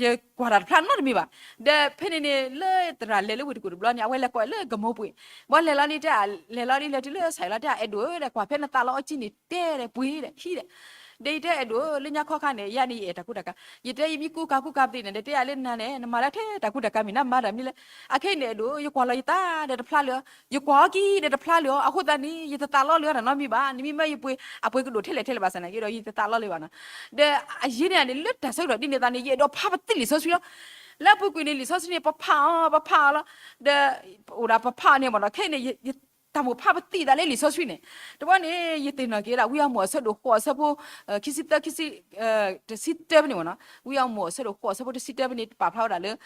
ယကွၢ်တၢ်တဖျါနီတမံၤဘၣ်, ဒီးဖဲန့ၣ်န့ၣ် လၢသရၣ်လဲၤလၢဝ့ၢ်တကူၣ်တဘျီန့ၣ် အဝဲလဲၤကွၢ်လၢကမိၢ်ပှ့ၤ, ဘၣ်လဲၤလီၤန့ၣ်တဲ လဲၤလီၤဒ်လဲၤတုၤလၢစဲးလီၤတဲ အဲၣ်ဒိးဒီး ကွၢ်ဖဲနသးလီၤအီကၠံန့ၣ် တဲဒီးပှ့ၤဒီးဟံးဒီး ဒီးယတဲအဲၣ်ဒိး လၢညါခီခါန့ၣ် ယၤန့ၣ် ယအဲၣ်တၢ်ကူတၢ်ကၤ, ယတဲယမ့ၢ်ကူကၤကူကၤပသ့ၣ်န့ၣ် ဒီးတဲယၤလၢနၤန့ၣ် နမၤလၢထဲတၢ်ကူတၢ်ကၤမ့ၢ်နမၤတၢ်မနုၤလဲၣ်, အခဲအံၤန့ၣ်အဲၣ်ဒိး ယကွၢ်လီၤယသးဒီးတဖျါလၢၤအီၤ, ယကွၢ်အီကံဒီးတဖျါလၢၤအီၤ, အဃိသတးန့ၣ် ယတသးလီလၢၤတၢ်နီတမံၤဘၣ်, နမ့ၢ်မၢယပှ့ၤ အပှ့ၤကဒိၣ်ထဲလဲၣ်ထဲလဲၣ်ဘၣ်ဆၣ်နာ်က့ဒီး ယတသးလီလၢၤဘၣ်နီၤ, ဒီးအယံၤန့ၣ်န့ၣ် လၢတၢ်ဆၢကတီၢ်ဒ်န့ၣ်သးန့ၣ် ယအဲၣ်ဒိးဖးပသံၣ်လံာ်စီဆှံလီၤ, လၢအပူၤကွံာ်န့ၣ် လံာ်စီဆှံန့ၣ် ပဖးအီၤ ပဖးအီၤလီၤ, ဒီး အိၣ်ဒၣ်ပဖးအီၤန့ၣ်မ့ၢ်နီၤ ခဲအံၤန့ၣ် တၢ်မိၣ်ဖးပသံၣ်သးလၢလံာ်စီဆှံန့ၣ်, တဘျီန့ၣ် ယသ့ၣ်နီၣ်က့ၤဝဲဒၣ် ဝံယွၤမိၢ်အဆၢဒိၣ်ဃိးအဆၢဖိ ခံဆံသၢ ခံဆံ တဆံတၢဖဲန့ၣ်မ့ၢ်နီၤ, ဝံယွၤမိၢ်အဆၢဒိၣ်ဃိးအဆၢဖိတဆံတၢဖဲန့ၣ် ပာ်ဖျါဝဲဒၣ်လၢ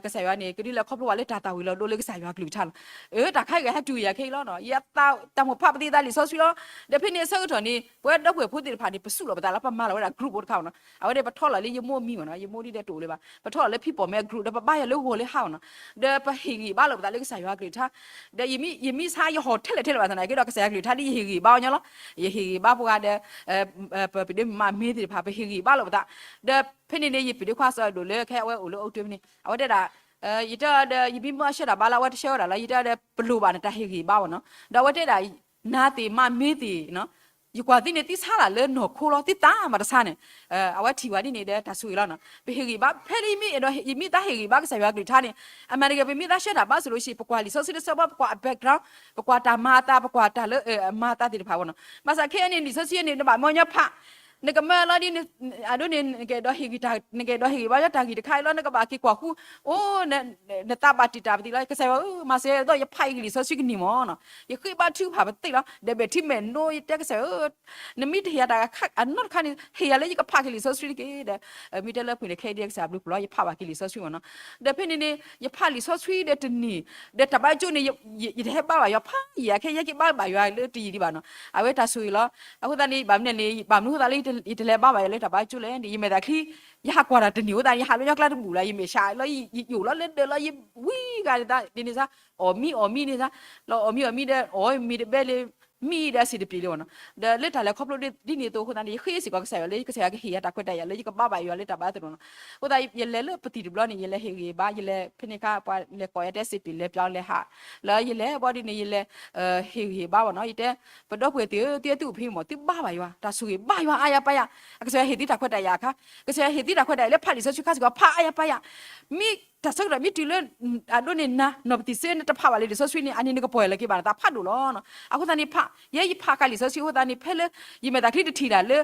ကစၢ်ယွၤန့ၣ် ကဒုးလဲၤခီဖျိဝဲလၢတၢ်သးဝံၣ်လီၤဒိလၢကစၢ်ယွၤကလုၢ်ကထါလီၤ, အၢ တၢ်ခါအံၤဂၤဟဲတုၤယၤခဲအံၤလီၤနီၤ, ယတၢ်မိၣ်ဖးပသံၣ်သးလံာ်စီဆှံလီၤ, ဒီးဖဲန့ၣ်အဆၢကတီၢ်န့ၣ် ပဝဲဒီပုၢ်ဝဲၢ်ဖိသ့ၣ်တဖၣ်န့ၣ် ပစူးလီၤပသးလၢပမၤလီၤဝဲဒၣ် group ဖိတခါမ့ၢ်နီၤ, အဝဲဒၣ်ပထီလီၤလၢယမိၢ်မံမ့ၢ်နီၤ, ယမိၢ်ဒ်ဒီးတအိၣ်လၢၤဘၣ်, ပထီလီၤလၢဖံးပိာ်မဲအ group ဒီးပဘါယွၤလၢဂီၤလၢဟါမ့ၢ်နီၤ, ဒီးပဟ့ၣ်ဂံၢ်ဘါလီၤပသးလၢကစၢ်ယွၤကလုၢ်ကထါ ဒီးယမ့ၢ်ဆါယဟီၣ်ထဲလဲၣ်ထဲလဲၣ်ဘၣ်ဆၣ်နာ်က့ဒီး ကစၢ်ယွၤကလုၢ်ကထါဒ်ယဟ့ၣ်ဂံၢ်ဘါအီၤ ညီလီၤ, ယဟ့ၣ်ဂံၢ်ဘါပှၤဒီး ပဒ့မါမ့ၢ်သ့ၣ်တဖၣ် ပဟ့ၣ်ဂံၢ်ဘါလီၤပသး, ဒီးဖဲန့ၣ်န့ၣ် ယပဒ့ခွါစီၤဒိၣ်လၢခဲအဝဲအိၣ်လၢအိၣ်ကတၢၢ်ဖဲန့ၣ် အဝဲတဲဒၣ် ယတဲဒီး ယမ့ၢ်မၢအဆှၢတၢ်ဘါလၢအဝဲတဆှၢဝဲဒၣ်လီၤ, ယတဲဒီး ပလိၣ်ဘၣ်နတၢ်ဟ့ၣ်ဂံၢ်ဘါအီၤနီၤ, ဒီးအဝဲတဲဒၣ် နၤသ့ၣ်မါမ့ၢ်သ့ၣ် ယကွၢ်သ့န့ၣ်သ့ဆါလၢနီၢ်ခိလီၤ သ့တၢ်မၤတဆါန့ၣ်, အဝဲထံၣ်ဝဲဒ်န့ၣ်ဒီးတၢ်ဆိၣ်ဂ့ၤလီၤနီၤ, ပဟ့ၣ်ဂံၢ်ဘါ ဖဲလၢယမ့ၢ်အဲၣ်ဒိး ယမ့ၢ်သးဟ့ၣ်ဂံၢ်ဘါကစၢ်ယွၤကလုၢ်ကထါန့ၣ်, အမှန်တကယ် ပမ့ၢ်သးဆှၢတၢ်ဘါစ့ၢ်ကီး ပကွၢ်လံာ်စီဆှံတဆၢဘၣ် ပကွၢ်အ background ပကွၢ်တၢ်မၤအသး ပကွၢ်တၢ်လၢ မၤအသးသ့ၣ်တဖၣ်အဂီၢ်နီၤ, ဘၣ်ဆၣ်ခဲအံၤန့ၣ် လံာ်စီဆှံန့ၣ် နဘၣ်မၢညီဖး နကမၢလီၤဒ် အဒိန့ၣ် နကအဲၣ်ဒိးဟ့ၣ်ဂံၢ် နကအဲၣ်ဒိးဟ့ၣ်ဂံၢ်ဘါညီတၢ်ဂ့ၢ်တခါအံၤလီၤ နကဘၣ်က့ၤကွၢ်ဃု အိၣ် နသးဘၣ်တံာ်တာ်ပသံးလီၤ ကစၢ်ယွၤဧၢ မၤစၢၤယၤဒ်သိးယဖးအံၤက့ၤလံာ်စီဆှံကန့ၢ်မ့ၢ်နီၤ, ယဃ့ဘါထုကဖၣ်ပသံးလီၤ ဒီးဘၣ်ထံမဲာ်နိ ယတဲကစၢ်ဧၢ နမ့ၢ်တဟ့ၣ်ယၤတၢ်အနီတခါန့ၣ် ဟ့ၣ်ယၤလၢယကဖးက့ၤလံာ်စီဆှံတက့ၢ်ဒီး မ့ၢ်တဲလၢဖုၣ်န့ၣ် ခဲအံၤဒ်ကစၢ်ဘျုးပူၤလီၤ ယဖးဘၣ်က့ၤလံာ်စီဆှံမ့ၢ်နီၤ, ဒီးဖဲန့ၣ်န့ၣ် ယဖးလံာ်စီဆှံဒီးတနံၤ ဒီးတၢ်ဘါကၠိန့ၣ် ယတဟဲဘါဘၣ်ယွၤဖးယံာ် အခဲအံၤယကဘါဘၣ်ယွၤလၢတယံာ်ဒံးဘၣ်နီၤ, အဝဲတၢ်ဆိၣ်ဂ့ၤလီၤ, အဃိသတးန့ၣ် ဘၣ်မနုၤလဲၣ်န့ၣ် ဘၣ်မနုၤအဃိသတးလၢယတလဲၤဘါဘၣ်ယွၤလၢတၢ်ဘါကၠိလဲၣ်န့ၣ် ယမဲာ်သၣ်ချံ ယဟးကွၢ်တၢ်တနံၤအဃိသတးန့ၣ် ယဟးလၢညီကျါတဘူၣ်လၢ ယမဲာ်ဆှးလီၤ ယယိာ်လီၤလၢဒၢးလီၤ ယဝံၤဂၤန့ၣ်သးဒ်န့ၣ်သး အီၣ်မံအီၣ်မံန့ၣ်သး လီၤအီၣ်မံအီၣ်မံဒီး အီၣ်မ့ၤတဘဲလၢ မံဒီးအဆံးတပျ့ၤလံဘၣ်နီၤ. ဒီးလၢတၢ်လဲၤခီဖျိဒ်န့ၣ်အသိးအဃိသတးန့ၣ် ယဃ့စ့ၢ်ကီးကစၢ်ယွၤလၢကစၢ်ယွၤကဟ့ၣ်ယၤတၢ်ခွဲးတၢ်ယာ်လၢယကဘါဘၣ်ယွၤလၢတၢ်ဘါသရိာ်နီၤ. အဃိသတး ယလဲၤလၢပသံၣ်တဘျီန့ၣ် ယလဲၤဟ့ၣ်ဂံၢ်ဘါ ယလဲၤဖဲန့ၣ်အခါ ပှၤလဲၤကိးယၤတဲစ့းပ့ၤလဲၤပၠီလဲၤဟး လၢယလဲၤဘီဒ်န့ၣ် ယလဲၤ ဟ့ၣ်ဂံၢ်ဟ့ၣ်ဘါဘၣ်နီၤ. ယတဲ ပဒီပုၢ်ဝဲၢ်သ့ၣ်ဧၢ သုအဲၣ်သုအိၣ်ဖဲမ့ၢ် သုဘါဘၣ်ယွၤ တၢ်ဆိၣ်ဂ့ၤဘါယွၤအါယၤပါယၤ, အကစၢ်ယွၤဟ့ၣ်သုတၢ်ခွဲးတၢ်ယာ်အခါ, ကစၢ်ယွၤဟ့ၣ်သုတၢ်ခွဲးတၢ်ယာ်လၢဖးလံာ်စီဆှံခါစ့ၢ်ကီး ဖးအါယၤပါယၤ, မ့ၢ်တၢ်ဆၢကတီၢ်မ့ၢ်တုၤလၢ အဒိန့ၣ်နၤ နီၢ်ပသံၣ်စ့နတဖးဘၣ်လံာ်စီဆှံန့ၣ် အန့ၣ်နကပီၢ်ယၢ်လီၤက့ၤဘၣ်နသးဖးဒိၣ်လီၤ. အဃိသတးန့ၣ်ဖး ယဲယဖးဃာ်လံာ်စီဆှံအဃိသတးန့ၣ် ဖဲလၢ ယမဲာ်သးချံတထံၣ်ဒၣ်လၢ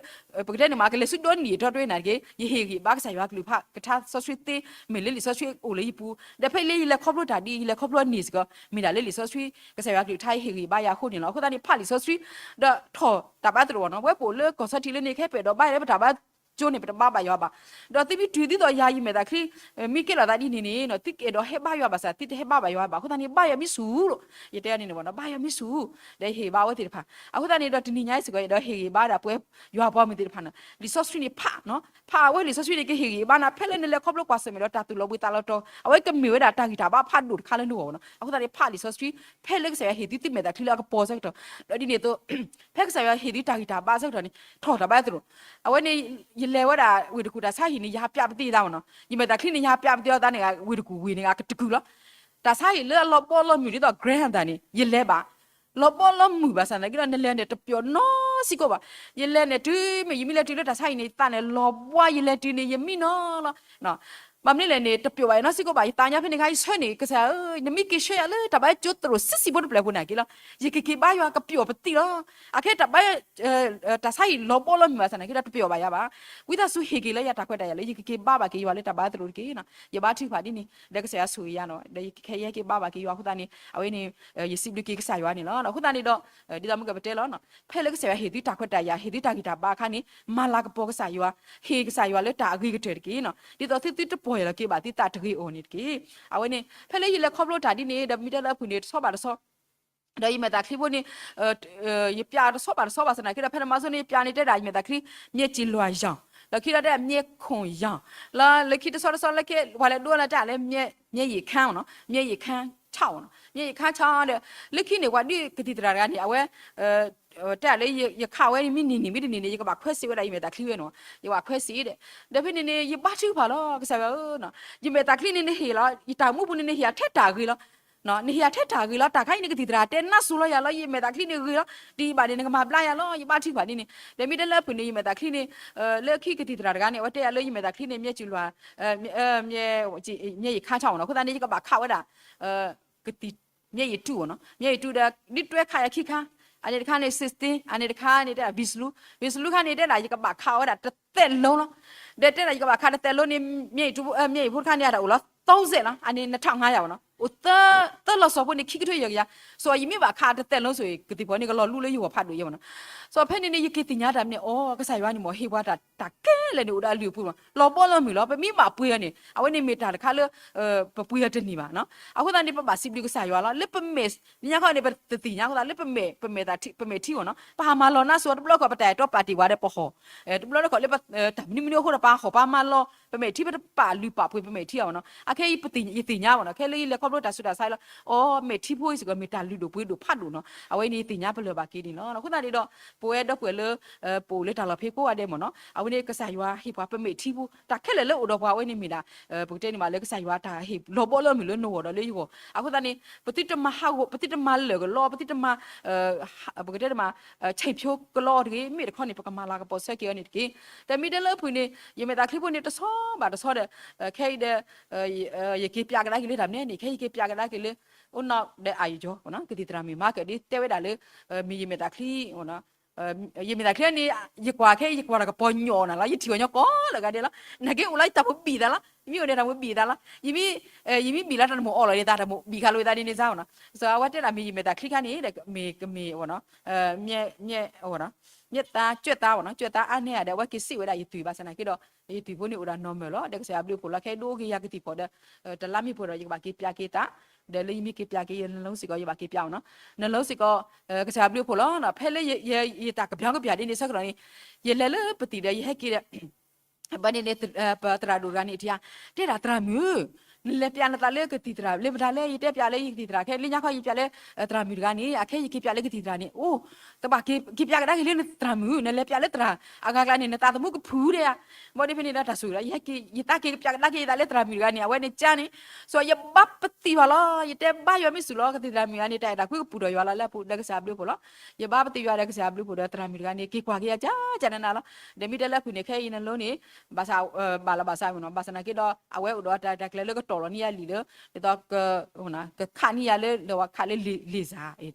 ပကတဲန့ၣ်မး ကလဲၤဆူဒီနံၣ်အတီတဝဲနၤတက့ၢ်, ယဟ့ၣ်ဂံၢ်ဘါကစၢ်ယွၤကလုၢ်ကထါစီဆှံသ့ မ့ၢ်လၢလံာ်စီဆှံအိၣ်လၢယပူၤ, ဒီးဖဲလၢယလဲၤခီဖျိတၢ်ဒ် ယလဲၤခီဖျိန့ၣ်စ့ၢ်ကီး မ့ၢ်ဒၣ်လၢလံာ်စီဆှံ ကစၢ်ယွၤကလုၢ်ကထါဟ့ၣ်ဂံၢ်ဘါယၤအဃိန့ၣ်လီၤ. အဃိသတးန့ၣ် ဖးလံာ်စီဆှံ ဒီးထီၣ်တၢ်ဘါသရိာ်နီၤ. ပဝဲပအိၣ်လၢကီၢ်ဆီထံးလၢန့ၣ် ခဲပအဲၣ်ဒိးဘါယွၤလၢပတၢ်ဘါကၠိန့ၣ် ပတဘါဘၣ်ယွၤဘၣ်. ဒီးသုမ့ၢ်တုၤဒ်သိးယၤ ယမဲာ်သးချံ မ့ၢ်ကဲလီၤသးဒ်န့ၣ်န့ၣ် သုကအဲၣ်ဒိးဟဲဘါယွၤဘၣ်ဆၣ် သုတဟဲဘါဘၣ်ယွၤဘၣ်. အဃိသတးန့ၣ် ဘါယွၤမ့ၢ်ဆူၣ်လီၤ. ယတဲန့ၣ်န့ၣ် ဘါယွၤမ့ၢ်ဆူၣ် ဒီးဟ့ၣ်ဘါအဝဲသ့ၣ်တဖၣ်. အဃိသတးန့ၣ်ဒီးတနံၤညါအံၤစ့ၢ်ကီး အဲၣ်ဒိးဟ့ၣ်ဂံၢ်ဘါဒၣ်ပဝဲယွၤပှၤမုၣ်သ့ၣ်တဖၣ်န့ၣ် လံာ်စီဆှံန့ၣ်ဖးနီၤ, ဖးအဝဲလံာ်စီဆှံန့ၣ် ကဟ့ၣ်ဂံၢ်ဘါနၤ ဖဲလၢနလဲၤခီဖျိကွၢ်ဆၢၣ်မဲာ်ဒီးတၢ်သူၣ်လီၤဘှံးသးလီၤတီၤ အဝဲကမ့ၢ်ဝဲဒၣ်တၢ်ဂံၢ်တၢ်ဘါဖးဒိၣ်တခါလၢနဂီၢ်နီၤ. အဃိသတးန့ၣ် ဖးလံာ်စီဆှံ ဖဲလၢကစၢ်ယွၤဟ့ၣ်သုသုမဲာ်သးချံလၢအကပီၤဆၢကတီၢ် ဒီးဒ်န့ၣ်အသိး ဖဲကစၢ်ယွၤဟ့ၣ်သုတၢ်ဂံၢ်တၢ်ဘါဆၢကတီၢ်န့ၣ် ထီၣ်တၢ်ဘါသရိာ်. အဝဲန့ၣ် ယလဲၤဝဲဒၣ်ဝ့ၢ်တကူၣ်တၢ်ဆါဟံၣ်န့ၣ် ယဟးပျးပသံအသးမ့ၢ်နီၤ, ယမဲာ်သးချံန့ၣ် ယဟးပျးပသံအီၤသးန့ၣ် ဝ့ၢ်တကူၣ်ဝ့ၢ်န့ၣ် အကတကုာ်လီၤ. တၢ်ဆါဟံၣ်လၢအလီၤဘီလီၤမုၢ်ဒ်သိး Graham တၢ်န့ၣ် ယလဲၤဘၣ် လီၤဘီလီၤမုၢ်ဘၣ်ဆၣ်သနာ်က့ဒီး နလဲၤန့ၣ် တပျီၣ်နီစ့ၢ်ကီးဘၣ်. ယလဲၤန့ၣ်တုၤမ့ၢ် ယမ့ၢ်လဲၤတုၤလၢတၢ်ဆါဟံၣ်န့ၣ် ယသးန့ၣ်လီၤဘှါ ယလဲၤတုၤန့ၣ် ယမံနီၤလီၤ. ဘၣ်မနုၤလဲၣ်န့ၣ် တပျီၣ်ဘၣ်နီစ့ၢ်ကီးဘၣ် ယသးညါဖဲန့ၣ်ခါ ယဆၢန့ၣ် ကစၢ်ဧၢ နမ့ၢ်က့ၤဆှၢယၤလၢတၢ်ဘါကၠိသရိာ်ဆံးဆံးဖိတဖျၢၣ်ဖိန့ၣ်က့ၤလီၤ. ယကက့ၤဘါယွၤကပျီၣ်ပသံလီၤ. အခဲတၢ်ဘါ တၢ်ဆါဟံၣ်လီၤဘီလီၤမုၢ်ဘၣ်ဆၣ်သနာ်က့ဒီး တပျီၣ်ဘၣ်ယၤဘၣ်. ဝံသးစူၤဟ့ၣ်က့ၤလၢယၤတၢ်ခွဲးတၢ်ယာ်လၢ ယကက့ၤဘါဘၣ်က့ၤယွၤလၢတၢ်ဘါသရိာ်တက့ၢ်နီၤ. ယဘါထုကဖၣ်ဒ်န့ၣ် ဒီးကစၢ်ယွၤဆိၣ်ဂ့ၤယၤနီၤ ဒီးယကခဲယဟဲက့ၤဘါဘၣ်က့ၤယွၤအဃိသတးန့ၣ် အဝဲန့ၣ် ယစံးဘျုးက့ၤကစၢ်ယွၤန့ၣ်လီၤ. အဃိသတးန့ၣ်ဒီး ဒ်သိးမုၢ်ကပတဲလီၤ ဖဲလၢကစၢ်ယွၤဟ့ၣ်သုတၢ်ခွဲးတၢ်ယာ် ဟ့ၣ်သုတၢ်ဂံၢ်တၢ်ဘါအခါန့ၣ် မၤလၤကပီၤကစၢ်ယွၤ, ဟ့ၣ်ကစၢ်ယွၤလၢတၢ်အဂ့ၤကတၢၢ်တက့ၢ်နီၤ. ဒ်သိးသုသုတပီၢ်ယၢ်လီၤက့ၤဘၣ်သုသးတဂ့ၤအီၤန့ၣ်တက့ၢ်. အဝဲန့ၣ် ဖဲလၢယလဲၤခီဖျိတၢ်ဒ်န့ၣ် ဒီးမ့ၢ်တဲလၢအပူၤန့ၣ် တဆီဘၣ်တဆီ ဒီးယမဲာ်သးချံဖိန့ၣ် ယပျးတဆီဘၣ်တဆီဘၣ်ဆၣ်သနာ်က့ဒီး ဖဲန့ၣ်မၤစိန့ၣ် ယပျးန့ၣ်တဲဒၣ် ယမဲာ်သးချံ မျက်ကြည်လွှာရောင်, ဒီးခံဒီးတဲ မျက်ခုံရောင်, လၢလၢခံတဆီတဆီလၢခံ ပှၤလဲၤဒိလၢတဲလၢ မျက်ရည်ခမ်းနီၤ, မျက်ရည်ခမ်းခြောက်နီၤ, မျက်ရည်ခမ်းခြောက်ဒီး လၢခံန့ၣ် ပှၤဒုးကသံၣ်သရၣ်တဂၤန့ၣ် အဝဲ တဲလၢယခးဝဲန့ၣ် မ့ၢ်နံၤနံၤမ့ၢ်တနံၤန့ၣ် ယကဘၣ်ခွဲးစ့းဝဲဒၣ်ယမဲာ်သးချံဝဲနီၤ, ယဘၣ်ခွဲးစ့းဒီး ဒီးဖဲန့ၣ်န့ၣ် ယဘါထုကဖၣ်လီၤ ကစၢ်ယွၤဧၢ, ယမဲာ်သးချံန့ၣ်နဟ့ၣ်လီၤ ယတၢ်မူပူၤန့ၣ် နဟ့ၣ်ယၤထဲတၢ်ဂ့ၤလီၤ နဟ့ၣ်ယၤထဲတၢ်ဂ့ၤလီၤ, တၢ်ခါအံၤန့ၣ် ကသံၣ်သရၣ်တဲနါစိၤလီၤယၤလီၤ, ယမဲာ်သးချံန့ၣ်ဂ့ၤလီၤ, တယံာ်ဘၣ်န့ၣ် နကမၤဘျါယၤလီၤ, ယဘါထုကဖၣ်ဒ်န့ၣ်, ဒီးမ့ၢ်တဲလၢအပူၤန့ၣ် ယမဲာ်သးချံန့ၣ် လၢခံကသံၣ်သရၣ်တဂၤန့ၣ် အဝဲတဲယၤလၢယမဲာ်သးချံန့ၣ် မျက်ကြည်လွှာ, မျက်ရည်ခမ်းခြောက်နီၤ, အဃိသတးန့ၣ် ယကဘၣ်ခးဝဲဒၣ် ကသံၣ် မျက်ရည်တုနီၤ, မျက်ရည်တုဒီး ဒ်တွဲခးယၤခံခါ, အန့ၣ်တခါန့ၣ် sixteen, အန့ၣ်တခါန့ၣ်တဲဒၣ် Vaseline, Vaseline ခါန့ၣ်တဲဒၣ် ယကဘၣ်ခးဝဲဒၣ်တသဲးလုံးလီၤ, ဒီးတဲဒၣ်ယကဘၣ်ခးတသဲးလုံးန့ၣ် မျက်ရည်တု, မျက်ရည်ဖိတခါန့ၣ် အတၢ်အိၣ်လီၤ သုံးဆယ်လီၤ, အန့ၣ် နှစ်ထောင့်ငါးရာဘၣ်နီၤ, အိၣ်သၢလီၤစီၤဖိန့ၣ် ခံကထိယဲၢ်ကယၤ, ဆိုတော့ ယမ့ၢ်ဘၣ်ခးတသဲးလုံး ဆိုရင် ကသံၣ်ဖီန့ၣ် ကလီၤလူလၢယဂီၢ်ဖးဒိၣ်ယဲဘၣ်နီၤ, ဆိုတော့ ဖဲန့ၣ်န့ၣ် ယက့ၤသ့ၣ်ညါတၢ်မနုၤန့ၣ် အိ ကစၢ်ယွၤန့ၣ်မ့ၢ်ဟ့ၣ်ပှၤတၢ် တၢ်ခဲလၢာ်န့ၣ် အိၣ်ဒီးအလုၢ်အပှ့ၤမး, လီၤဘီလီၤမုၢ်လီၤ, ပမ့ၢ်ဘၣ်ပှ့ၤအီၤန့ၣ် အဝဲန့ၣ်မ့ၢ်တၢ်တခါလၢ ပပှ့ၤအီၤတန့ၢ်ဘၣ်နီၤ, အဃိသတးန့ၣ် ပဘၣ်စံးဘျုးကစၢ်ယွၤလီၤ, လၢပမဲာ်ညါခီန့ၣ် ပတသ့ၣ်ညါအဃိသတး လၢပမဲာ် ပမဲာ်ထံ, ပမဲာ်ထံအီၤနီၤ, ပဟးမၤလီၤနါစိၤ တဘျီခီၣ် ပတၢ်အဲၣ်တီပာ်တ့ၢ်ဝဲဒီးပဟီၣ်, တဘျီခီၣ်လၢ တၢ်မနုၤမနုၤအဃိဒီး ပဟးဟီၣ်ပဟးမၤလီၤ ပမဲာ်ထံ ပတပာ်လုၢ်ပာ်ပှ့ၤပမဲာ်ထံအီၤနီၤ, အခဲအံၤ ယသ့ၣ်ညါဘၣ်နီၤ, ခဲလၢယလဲၤခီဖျိတၢ်ဆူးတၢ်ဆါလီၤ, အိ မဲာ်ထံဖိအံၤစ့ၢ်ကီး မ့ၢ်တၢ်လုၢ်ဒိၣ်ပှ့ၤဒိၣ်ဖးဒိၣ်နီၤ, အဝဲန့ၣ်ယသ့ၣ်ညါပလၢၢ်ဘၣ်က့ၤန့ၣ်လီၤ, အဃိသတးန့ၣ်ဒီး ပဝဲဒီပုၢ်ဝဲၢ်လၢ ပအိၣ်လၢတၢ်လီၢ်ဖဲကိးဂၤဒဲးမ့ၢ်နီၤ, အဝဲန့ၣ်ကစၢ်ယွၤဟ့ၣ်ပှၤပမဲာ်ထံဖိ တၢ်ခဲလၢာ်လၢအိၣ်ဒီးပှၤအဝဲန့ၣ်မ့ၢ်ဒၣ် ပကတဲန့ၣ်မးလၢကစၢ်ယွၤတၢ်ဟ့ၣ်လီၤဘီလၢမုၢ်လၢနဂီၢ်ဒီးလၢယဂီၢ်, အဃိသတးန့ၣ် ပသုတမၤဟးဂီၤ ပသုတမၤလၢာ်ကလီ ပသုတမၤ ပကတဲန့ၣ်မး ဆဲးဖျိကလီအီၤတဂ့ၤ, မ့ၢ်တခီန့ၣ် ပကမၤလၤကပီၤဆၢက့ၤအီၤန့ၣ်တက့ၢ်, ဒီးမ့ၢ်တဲလၢအပူၤန့ၣ် ယမဲာ်သးချံဖိန့ၣ် တဆီဘၣ်တဆီဒီး ခဲအံၤဒီး ယက့ၤပျးကဒါက့ၤလၢတၢ်မနုၤန့ၣ် ခဲအံၤယက့ၤပျးကဒါက့ၤလၢ အိၣ်နီၣ်ဒီးအယီၤ ကသံၣ်သရၣ်မ့ၢ်မၤကဒီးတဲဝဲဒၣ်လၢ မ့ၢ်ယမဲာ်သးချံ ယမဲာ်သးချံန့ၣ် ယကွၢ်ခဲအံၤ ယကွၢ်တၢ်ကပီၤညီနၤလီၤ, ယထံၣ်ဝဲညီကိးလၢာ်ဂၤဒဲးလီၤ, နာ်က့အိၣ်လၢယတၢ်မိၣ်ဘံၣ်သးလီၤ, ယမ့ၢ်အိၣ်ဒီးတၢ်မိၣ်ဘံၣ်သးလီၤ, ယမ့ၢ်ဘံၣ်လီၤတၢ်တမိၣ်အီၣ်လီၤဒ်သး တၢ်မိၣ်ဘံၣ်ခါလိာ်သးဒ်န့ၣ်စ့ၢ်နီၤ, အဝဲတဲဒၣ်မ့ၢ်ယမဲာ်သးချံခါန့ၣ် မ့ၢ်ကမ့ၢ် မျက်သား ကြွက်သား ပေါ့နော်, ကြွက်သား အါန့ၢ်ဧါဒီး အဝဲက့ၤစံးဝဲဒၣ်ယသွံၣ်ဘၣ်ဆၣ်နာ်က့ဒီး ယသွံၣ်ဖိန့ၣ်အိၣ်ဒၣ် normal လီၤ, ဒီးကစၢ်ယွၤဘျုးဖှိၣ်လီၤ, ခဲအံၤဒိဂ့ၤယၤကသံၣ်ဖီၣ်ဒီး တလါမ့ၢ်ပှဲၤဒီး ယကဘၣ်က့ၤပျးက့ၤသး, ဒီးလၢယမ့ၢ်က့ၤပျးက့ၤယနလီစ့ၢ်ကီး ယဘၣ်က့ၤပျးအီၤနီၤ, နလီစ့ၢ်ကီး ကစၢ်ယွၤဘျုးဖှိၣ်လီၤ, ဖဲလၢယတၢ်ကပျီကပျးဒ်န့ၣ်ဆၢကတီၢ်န့ၣ် ယလဲၤလၢပသံၣ်ဒီးယဟဲက့ၤဒီး ဘၣ်န့ၣ်န့ၣ် ပသရၣ်ဒိၣ်တဂၤန့ၣ်ထံၣ်ဧါ, တဲဒၣ်သရၣ်မုၣ်ဧၢ, နလဲၤပျးနသးလၢကသံၣ်သရၣ် လၢပတၢ်လဲၣ် ယတဲပျးလၢယကသံၣ်သရၣ် ခဲလၢညါခီယပျးလၢ သရၣ်မုၣ်တဂၤန့ၣ် အခဲယက့ၤပျးလၢကသံၣ်သရၣ်န့ၣ် အိၣ် တဘၣ်က့ၤပျးကဒါက့ၤလၢနသရၣ်မုၣ် နလဲၤပျးလၢသရၣ်အဂၤကျါန့ၣ် နသးသမူကဖုဒဲဧါ. ဘၣ်ဒီးဖဲန့ၣ်ဒီးတၢ်ဆိၣ်ဂ့ၤဒီး ယသးက့ၤကပျးကဒါက့ၤယသးလၢသရၣ်မုၣ်တဂၤန့ၣ် အဝဲန့ၣ်ကန့ၣ် ဆိယဘၣ်ပသံၣ်ဘၣ်လီၤ ယတဲဘၣ်ယွၤမ့ၢ်စူၢ်လီၤ ကသံၣ်သရၣ်မုၣ်ဂၤန့ၣ် တၢ်အဲၣ်တၢ်ကွံကပူၤဒီးယွၤလီၤလၢအပူၤဒီးကစၢ်အဘျုးအဖှိၣ်လီၤ. ယဘၣ်ပသံၣ်ယွၤဒီးကစၢ်အဘျုးအဖှိၣ်ဒီးသရၣ်မုၣ်တဂၤန့ၣ် က့ၤကွၢ်က့ၤယၤကကနနၤလီၤ. ဒီးမ့ၢ်တဲလၢအပူၤန့ၣ် ခဲအံၤနလိန့ၣ် ဘၣ်ဆၣ် ဘၣ်လီၤဘၣ်ဆၣ်မ့ၢ်နီၤ ဘၣ်ဆၣ်နာ်က့ဒီး အဝဲအိၣ်ဒီးတၢ်တၢ်ကျဲလၢကတီၢ်လီၤန့ၢ်ယၤလံာ်လၢ ဒ်သိး ကခးန့ၢ်ယၤလၢ လၢဝဲခးလၢ laser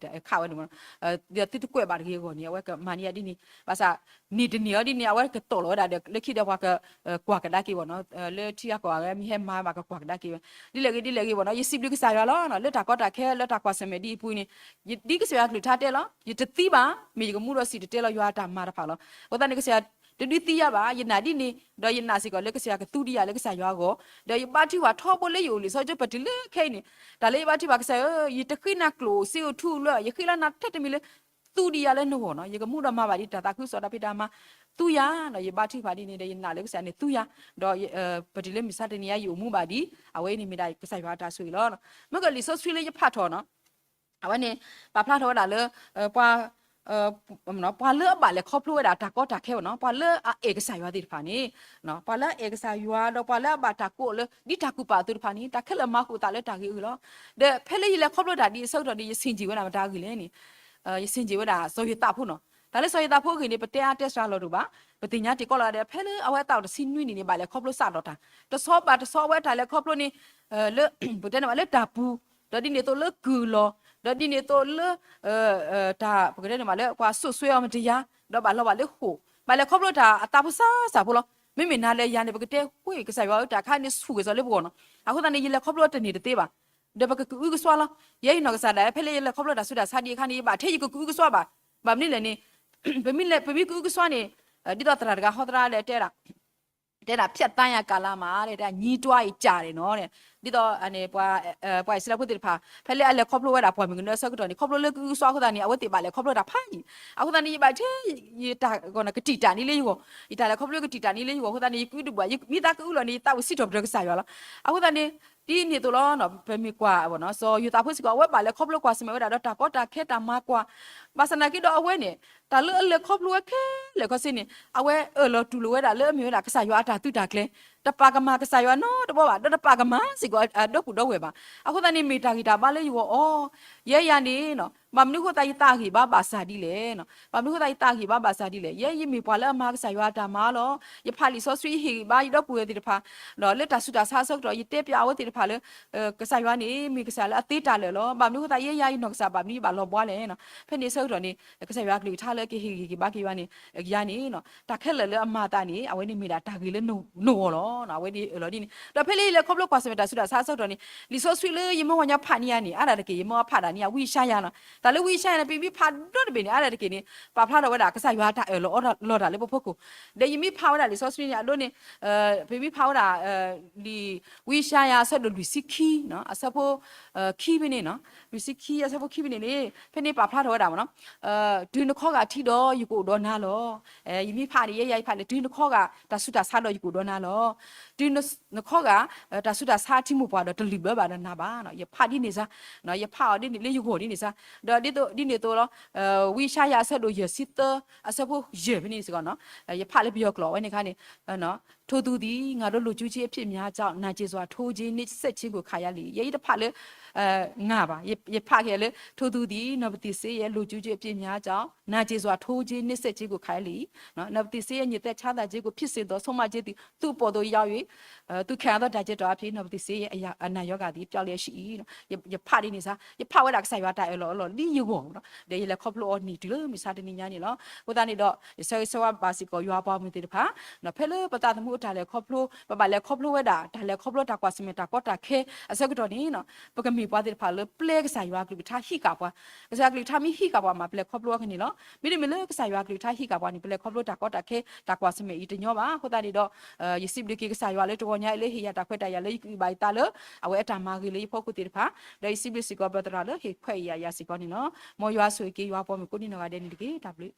ခးဝဲန့ၣ်မ့ၢ်နီၤ ဒီးသုတကွဲးဘၣ်တဂ့ၤအဂီၢ်န့ၣ် အဝဲကမၤန့ၢ်ယၤဒ်န့ၣ် ဘၣ်ဆၣ် န့ၢ်တန့ၢ်အီၤဒ်န့ၣ် အဝဲကတီၢ်လီၤဝဲဒၣ်ဒီး လၢခံဒီးပှၤက ကွၢ်ကဒါက့ၤဘၣ်နီၤ လၢထံအကီၢ်အဂၤမ့ၢ်ဟဲမၤဘၣ်ကကွၢ်ကဒါက့ၤဝဲ ဒ်လဲၣ်ဂ့ၤဒ်လဲၣ်ဂ့ၤဘၣ်နီၤ ယစံးဘျုးကစၢ်ယွၤလီၤ လၢတၢ်ကီတၢ်ခဲလၢတၢ်ကွၢ်ဆၢၣ်မဲာ်ဒ်အံၤအပူၤန့ၣ် ဒ်ကစၢ်ယွၤကလုၢ်ကထါတဲလီၤ ယတသံဘၣ် မ့ၢ်ယကမူဒီးစံၣ်တဲၤတဲလီၤယွၤအတၢ်မၤတဖၣ်လီၤ. အဃိသတးန့ၣ် ကစၢ်ယွၤတဒုးသံယၤဘၣ် ယနာ်ဒ်န့ၣ် ဒီးယနာ်စ့ၢ်ကီးလၢကစၢ်ယွၤကသူဒံးယၤလၢကစၢ်ယွၤအဂီၢ် ဒီးယဘါထုကဖၣ်ထီဘိလၢယအိၣ်လံာ်စီဆှံပတုၤလၢခဲအံၤန့ၣ် တၢ်လၢယဘါထုကဖၣ်ကစၢ်ဧၢ ယတဃ့နၤကျိၣ်စ့အိၣ်ထူလၢ ယဃ့လၢနၤထဲတမံၤလၢ သူဒံးယၤလၢနဂီၢ်နီၤ ယကမူဒီးမၤဘၣ်ဒံးတၢ်သးခုကစီၣ်တၢ်ဖံးတၢ်မၤ သူယၤ ဒီးယဘါထုကဖၣ်ဒ်န့ၣ်ဒီးယနာ်လၢကစၢ်န့ၣ်သူယၤ ဒီး ပတုၤလၢမုၢ်ဆါတနံၤညါယအိၣ်မူဘၣ်ဒံး အဝဲအံၤန့ၣ်မ့ၢ်ဒၣ်ကစၢ်ယွၤအတၢ်ဆိၣ်ဂ့ၤလီၤ. မ့ၢ်ကလံာ်စီဆှံလၢယဖးထီၣ်နီၤ အဝဲန့ၣ် ပာ်ဖျါထီၣ်ဝဲဒၣ်လၢ ပှၤ ပှၤလၢအဘၣ်လဲၤခီဖျိဝဲဒၣ်တၢ်ကီတၢ်ခဲဘၣ်နီၤ ပှၤလၢအအဲၣ်ကစၢ်ယွၤသ့ၣ်တဖၣ်န့ၣ် ပှၤလၢအအဲၣ်ကစၢ်ယွၤ ဒီးပှၤလၢအဘၣ်တၢ်ကိးအီၤလၢ ဒ်တၢ်ကူၣ်ပာ်အသိးတဖၣ်န့ၣ် တၢ်ခဲလၢာ်မၤဃုာ်သးလၢတၢ်ဂ့ၤအဂီၢ်လီၤ. ဒီးဖဲလၢယလဲၤခီဖျိတၢ်ဒ်အံၤအဆၢကတီၢ်န့ၣ် ယဆင်ခြင်ဝဲဒၣ်မတၤအဂ့ၢ်လဲၣ်န့ၣ် ယဆင်ခြင်ဝဲဒၣ်စီၤယိၤသးဖိနီၤ တၢ်လၢစီၤယိၤသးဖိအဂ့ၢ်န့ၣ် ပတဲအါတဲစှၤလီၤတအိၣ်ဘၣ် ပသ့ၣ်ညါစ့ၢ်ကီးလီၤဒီး ဖဲလၢအဝဲအသးအိၣ်တဆံနွံနံၣ်န့ၣ် ဘၣ်လဲၤခီဖျိစးထီၣ်တၢ် တဆီဘၣ်တဆီအဝဲတၢ်လဲၤခီဖျိန့ၣ် လၢ ပတဲန့ၣ်ဘၣ်လၢတၢ်ပူၤ ဒီးဒ်န့ၣ်အသိးလၢကုၢ်လီၤ ဒီးဒ်န့ၣ်အသိးလၢ တၢ် ပကတဲန့ၣ်ဘၣ်လၢပှၤစိာ်ဆှဲအီၤမတၤယၤ ဒီးဘၣ်လီၤဘၣ်လၢဃိာ် ဘၣ်လဲၤခီဖျိတၢ်အသးဖိစၢ်စၢ်ဖိလီၤ. မ့မ့ၢ်နၤလၢယၤန့ၣ် ပကတဲဃ့ကစၢ်ယွၤဧၢ တၢ်ခါန့ၣ်ဆူၣ်ဂ့ၤစီၤလၢပဂီၢ်နီၤ အဃိသတးန့ၣ် ယလဲၤခီဖျိတန့ၢ်တသ့ဘၣ် ဒီးပကကအုကစွါလီၤ. ယဲယနီၢ်ကစၢ်ဒၣ် ဖဲလၢယလဲၤခီဖျိတၢ်ဆူးတၢ်ဆါဒ်အခါန့ၣ် ယဘၣ်ထဲယကကအုကစွါဘၣ်. ဘၣ်မနုၤလဲၣ်န့ၣ် ပမ့ၢ်လဲၤ ပမ့ၢ်ကအုကစွါန့ၣ် ဒ်သိးသရၣ်တဂၤဟီသရၣ်ဒီးတဲဒၣ် တဲဒၣ် ဖြတ်သန်းရကာလမှာ တဲဒၣ် ညှိတွားရကာလနီၤ ဒ်သိး ပှၤအံၣ်စရ့လးဖိသ့ၣ်တဖၣ် ဖဲလၢအလဲၤခီဖျိဝဲဒၣ်ပှၢ်မုၢ်ကနၢအဆၢကတီၢ်န့ၣ် ခီဖျိလၢကအုကစွါအဃိသတးန့ၣ် အဝဲသ့ၣ်ဘၣ်လဲၤခီဖျိတၢ်ဖးယံာ် အဃိသတးန့ၣ် ယဘၣ်ထဲ ယတၢ်ကတံာ်တာ်န့ၢ်လၢယဂီၢ် ယတၢ်လဲၤခီဖျိကတံာ်တာ်န့ၢ်လၢယဂီၢ်အဃိသတးန့ၣ် ယကအုတဘၣ် မ့ၢ်သးကအုလီၤန့ၣ် ယသးအိၣ်စံးထီၣ်ပတြၢၤကစၢ်ယွၤလီၤ. အဃိသတးန့ၣ် ဒ်န့ၣ်အသိးလီၤ ပမ့ၢ်ကွၢ် စီၤယိၤသးဖိစ့ၢ်ကီး အဝဲဘၣ်လဲၤခီဖျိကွၢ်ဆၢၣ်မဲာ်ဝဲဒၣ်ဒီးတၢ်ကီတၢ်ခဲတၢ်မၤကွၢ် ဘၣ်ဆၣ်နာ်က့ဒီးအဝဲန့ၣ် တၢ်လၢအလဲၤခီဖျိဝဲခဲလၢာ်ခဲဆ့န့ၣ် အဝဲအၢၣ်လီၤတူၢ်လိာ်ဝဲဒၣ်လၢအမ့ၢ်ဝဲဒၣ်ကစၢ်ယွၤအတၢ်သုးတၢ်ကျဲၤ တပာ်ကမၣ်ကစၢ်ယွၤနီတဘျီဘၣ် ဒီးတပာ်ကမၣ်စ့ၢ်ကီးအဒီပုၢ်ဒီဝဲၢ်ဘၣ်. အဃိသတးန့ၣ် မ့ၢ်တၢ်ဂံၢ်တၢ်ဘါလၢယဂီၢ်အီၤ ယဲယၤန့ၣ် ဘၣ်မနုၤအဃိသတးယသးဂံၢ်ဘါဘၣ်ဆၣ်ဒ်လဲၣ် ဘၣ်မနုၤအဃိသတးယသးဂံၢ်ဘါဘၣ်ဆၣ်ဒ်လဲၣ် ယဲယမ့ၢ်ပှၤလၢအမၤကစၢ်ယွၤအတၢ်မၤလီၤ. ယဖးလံာ်စီဆှံယဟ့ၣ်ဂံၢ်ဘါယဒီပုၢ်ဝဲၢ်သ့ၣ်တဖၣ် ဒီးလၢတၢ်ဆူးတၢ်ဆါအဆၢကတီၢ် ယတဲပျးအဝဲသ့ၣ်တဖၣ်လၢ ကစၢ်ယွၤန့ၣ် မ့ၢ်ကစၢ်လၢအသ့တၢ်လၢာ်လီၤ. ဘၣ်မနုၤအဃိသတးယဲယၤယနီၢ်ကစၢ်ဘၣ်မနုၤယဘၣ်လီၤဘှါလဲၣ် ဖဲန့ၣ်အဆၢကတီၢ်န့ၣ် ကစၢ်ယွၤအကလုၢ်ကထါလၢကဟ့ၣ်ဂံၢ်ဟ့ၣ်ဘါက့ၤယၤန့ၣ် ယၤန့ၣ် တၢ်ခဲလၢာ်လၢအမၤအသးန့ၣ် အဝဲန့ၣ်မ့ၢ်ဒၣ်တၢ်ဂ့ၤလၢနဂီၢ်လီၤ. အဝဲန့ၣ်အၢၣ်လီၤဒ်န့ၣ် ဒီးဖဲလၢယလဲၤခီဖျိကွၢ်ဆၢၣ်မဲာ်တၢ်ဆူးတၢ်ဆါအဆၢကတီၢ်န့ၣ် လံာ်စီဆှံလၢယမ့ၢ်ဝဲညါဖးန့ၢ်ယၤန့ၣ် အါဒၣ်တက့ၢ် ယမ့ၢ်ဖးဒၣ်န့ၢ်ယၤ ဝံယၡါယၤလီၤ. တၢ်လၢဝံယၡါယၤန့ၣ် ပမ့ၢ်ဖးဒီတဘ့ၣ်န့ၣ် အါဒၣ်တက့ၢ်န့ၣ် ပာ်ဖျါထီၣ်ဝဲဒၣ်ကစၢ်ယွၤအတၢ်အၢၣ်လီၤအီလီၤတၢ်လၢပဖီခိၣ် ဒီးယမ့ၢ်ဖးဝဲဒၣ်လံာ်စီဆှံန့ၣ် အဒိန့ၣ် ပမ့ၢ်ဖးဝဲဒၣ် လံာ်ဝံယၡါယၤအဆၢဒိၣ်လွံၢ်ဆံခံ အဆၢဖိ ခံဖဲန့ၣ် လွံၢ်ဆံခံအဆၢဖိခံဖဲန့ၣ်န့ၣ် ဖဲန့ၣ်ပာ်ဖျါထီၣ်ဝဲဒၣ်မ့ၢ်နီၤ တုၤနခီဂာ်ထံဒီးယကအိၣ်ဒီးနၤလီၤ. ယမ့ၢ်ဖးန့ၣ် ယဲယၤယဖးန့ၣ် တုၤနခီဂာ်တၢ်ဆူးတၢ်ဆါဒီးယကအိၣ်ဒီးနၤလီၤ. တုၤနခီဂာ် တၢ်ဆူးတၢ်ဆါထံမိၢ်ပှၢ်ဒီးတလုၢ်ဘၢဘၣ်ဒီးနၤဘၣ်. ယဖးဒ်န့ၣ်စ့ၢ် ယဖးအီၤဒ်န့ၣ်လၢယဂီၢ်ဒ်န့ၣ်စ့ၢ် ဒီးဒ်သိးဒ်န့ၣ်အသိးလီၤ ဝံယၡါယၤအဆၢဒိၣ်ယဲၢ်ဆံသၢ အဆၢဖိယဲၢ်ဖဲန့ၣ်စ့ၢ်ကီး ယဖးလၢပယီၤကျိာ်ဝဲန့ၣ်အခါန့ၣ် ထိုသူသည် ငါတို့လူကျူးခြင်းအပြစ်များကြောင့် နာကျင်စွာ ထိုးခြင်း နှိပ်စက်ခြင်းကို ခံရလေ၏. ယဲယတဖးလၢ ငါဘၣ် ယဖးက့ၤလၢ ထိုသူသည် နပသ့ၣ်စ့ယဲ လူကျူးခြင်းအပြစ်များကြောင့် နာကျင်စွာ ထိုးခြင်း နှိပ်စက်ခြင်းကို ခံရလေ၏. နပသ့ၣ်စ့ယဲ ညံသဲချါသၣ်ခြင်းကို ဖြစ်စေသော ဆုံးမခြင်းသည် သူ့အပေါ်သို့ရောက်၍ သူခံရသောဒဏ်ချက်တော်အားဖြင့် နပသ့ၣ်စ့ယဲ အနာရောဂါသည် ပျောက်လျက်ရှိ၏. ယဖးဒ်န့ၣ်စ့ၢ် ယဖးဝဲဒၣ်ကစၢ်ယွၤတၢ်အၢၣ်လီၤအီလီၤလံယဂီၢ် ဒီးယလဲၤခီဖျိအီၤန့ၣ်တုၤလၢမုၢ်ဆါတနံၤညါန့ၣ်လီၤ. အဃိသတးန့ၣ်ဒီး ယဆၢဂ့ၤဆၢဝါဘၣ်စ့ၢ်ကီးယွၤအပှၤမုၢ်သ့ၣ်တဖၣ် ဖဲလၢပသးသမူအတၢ်လဲၤခီဖျိ ပဘၣ်လဲၤခီဖျိဝဲဒၣ် တၢ်လဲၤခီဖျိတၢ်ကွၢ်ဆၢၣ်မဲာ်တၢ်ကီတၢ်ခဲအဆၢကတီၢ်န့ၣ် ပကမ့ၢ်ပှၤသ့ၣ်တဖၣ်လၢပျဲကစၢ်ယွၤအကလုၢ်ကထါဟံးဃာ်ပှၤ ကစၢ်ယွၤကလုၢ်ကထါမ့ၢ်ဟံးဃာ်ပှၤမး ပလဲၤခီဖျိအီၤကန့ၣ်လီၤ. မ့တမ့ၢ်လၢကစၢ်ယွၤကလုၢ်ကထါဟံးဃာ်ပှၤန့ၣ် ပလဲၤခီဖျိတၢ်ကီတၢ်ခဲ တၢ်ကွၢ်ဆၢၣ်မဲာ်အံၤတညီဘၣ်. အဃိသတးန့ၣ်ဒီး ယစံးဘျုးက့ၤကစၢ်ယွၤလၢတဂီၤညါအံၤလၢဟ့ၣ်ယၤတၢ်ခွဲးတၢ်ယာ်လၢယကအုၣ်ဘၣ်ယသးလၢ အဝဲအတၢ်မၤဂ့ၤလၢယဖီခိၣ်သ့ၣ်တဖၣ် ဒီးယစံးဘျုးစ့ၢ်ကီးပသရၣ်လၢဟ့ၣ်ခွဲးယာ်ယၤစ့ၢ်ကီးန့ၣ်လီၤ. မ်ယွၤဆိၣ်ဂ့ၤက့ၤယွၤအပှၤမုၣ်ကိးဒံနီၢ်ဂၤဒဲးန့ၣ်တက့ၢ်. တၢ်ဘျုး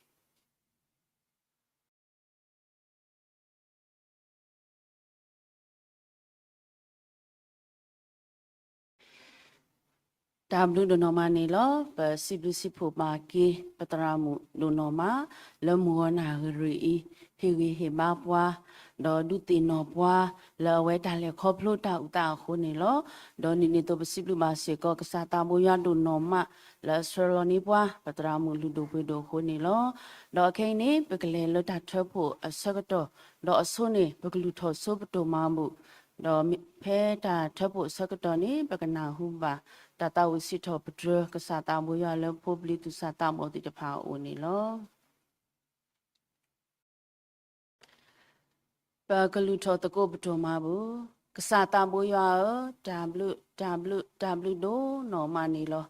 တၢ်ဘျုးဒိၣ်နီၢ်မးန့ၣ်လီၤ. ပစံးဘျုးစံးဖှိၣ်ဘၣ်က့ၤ ပသရၣ်မုၣ်ဒိၣ်နီၢ်မး လၢမုၢ်ဂီၤနၣ်ရံၣ်အံၤ ဟ့ၣ်ဂံၢ်ဟ့ၣ်ဘါပှၤ ဒီးဒုးသ့ၣ်နီၣ်ပှၤ လၢအဝဲတၢ်လဲၤခီဖျိတၢ်အုၣ်သးအဃိန့ၣ်လီၤ. ဒီးဒ်န့ၣ်အသိး ပစံးဘျုးဘၣ်စ့ၢ်ကီး ကစၢ်သးဘိယွၤဒိၣ်နီၢ်မး လၢအဆှၢလီၤန့ၢ်ပှၤ ပသရၣ်မုၣ်လုၢ်ဒိၣ်ပှ့ၤဒိၣ်အဃိန့ၣ်လီၤ. ဒီးအခဲအံၤန့ၣ် ပကလဲၤလၢတၢ်ထၢဖှိၣ်အဆၢကတီၢ် ဒီးအဆိန့ၣ် ပကလုၢ်ထီၣ်ဆိပတိၢ်မၤဘူၣ် ဒီးဖဲတၢ်ထၢဖှိၣ်အဆၢကတီၢ်န့ၣ် ပကနၢ်ဟူဘၣ် တၢ်သးဝံၣ်စံးထီၣ်ပတြၢၤ ကစၢ်သးဘိယွၤလၢဖိပျံၤသူၣ်စၢ်သးဘီၣ်သ့ၣ်တဖၣ်အအိၣ်န့ၣ်လီၤ. ပကလုၢ်ထီၣ်သကိးပတိၢ်မၤဘူၣ်, ကစၢ်သးဘိယွၤဧၢ, တၢ်ဘျုး, တၢ်ဘျုး, တၢ်ဘျုးဒိၣ်နီၢ်မးန့ၣ်လီၤ.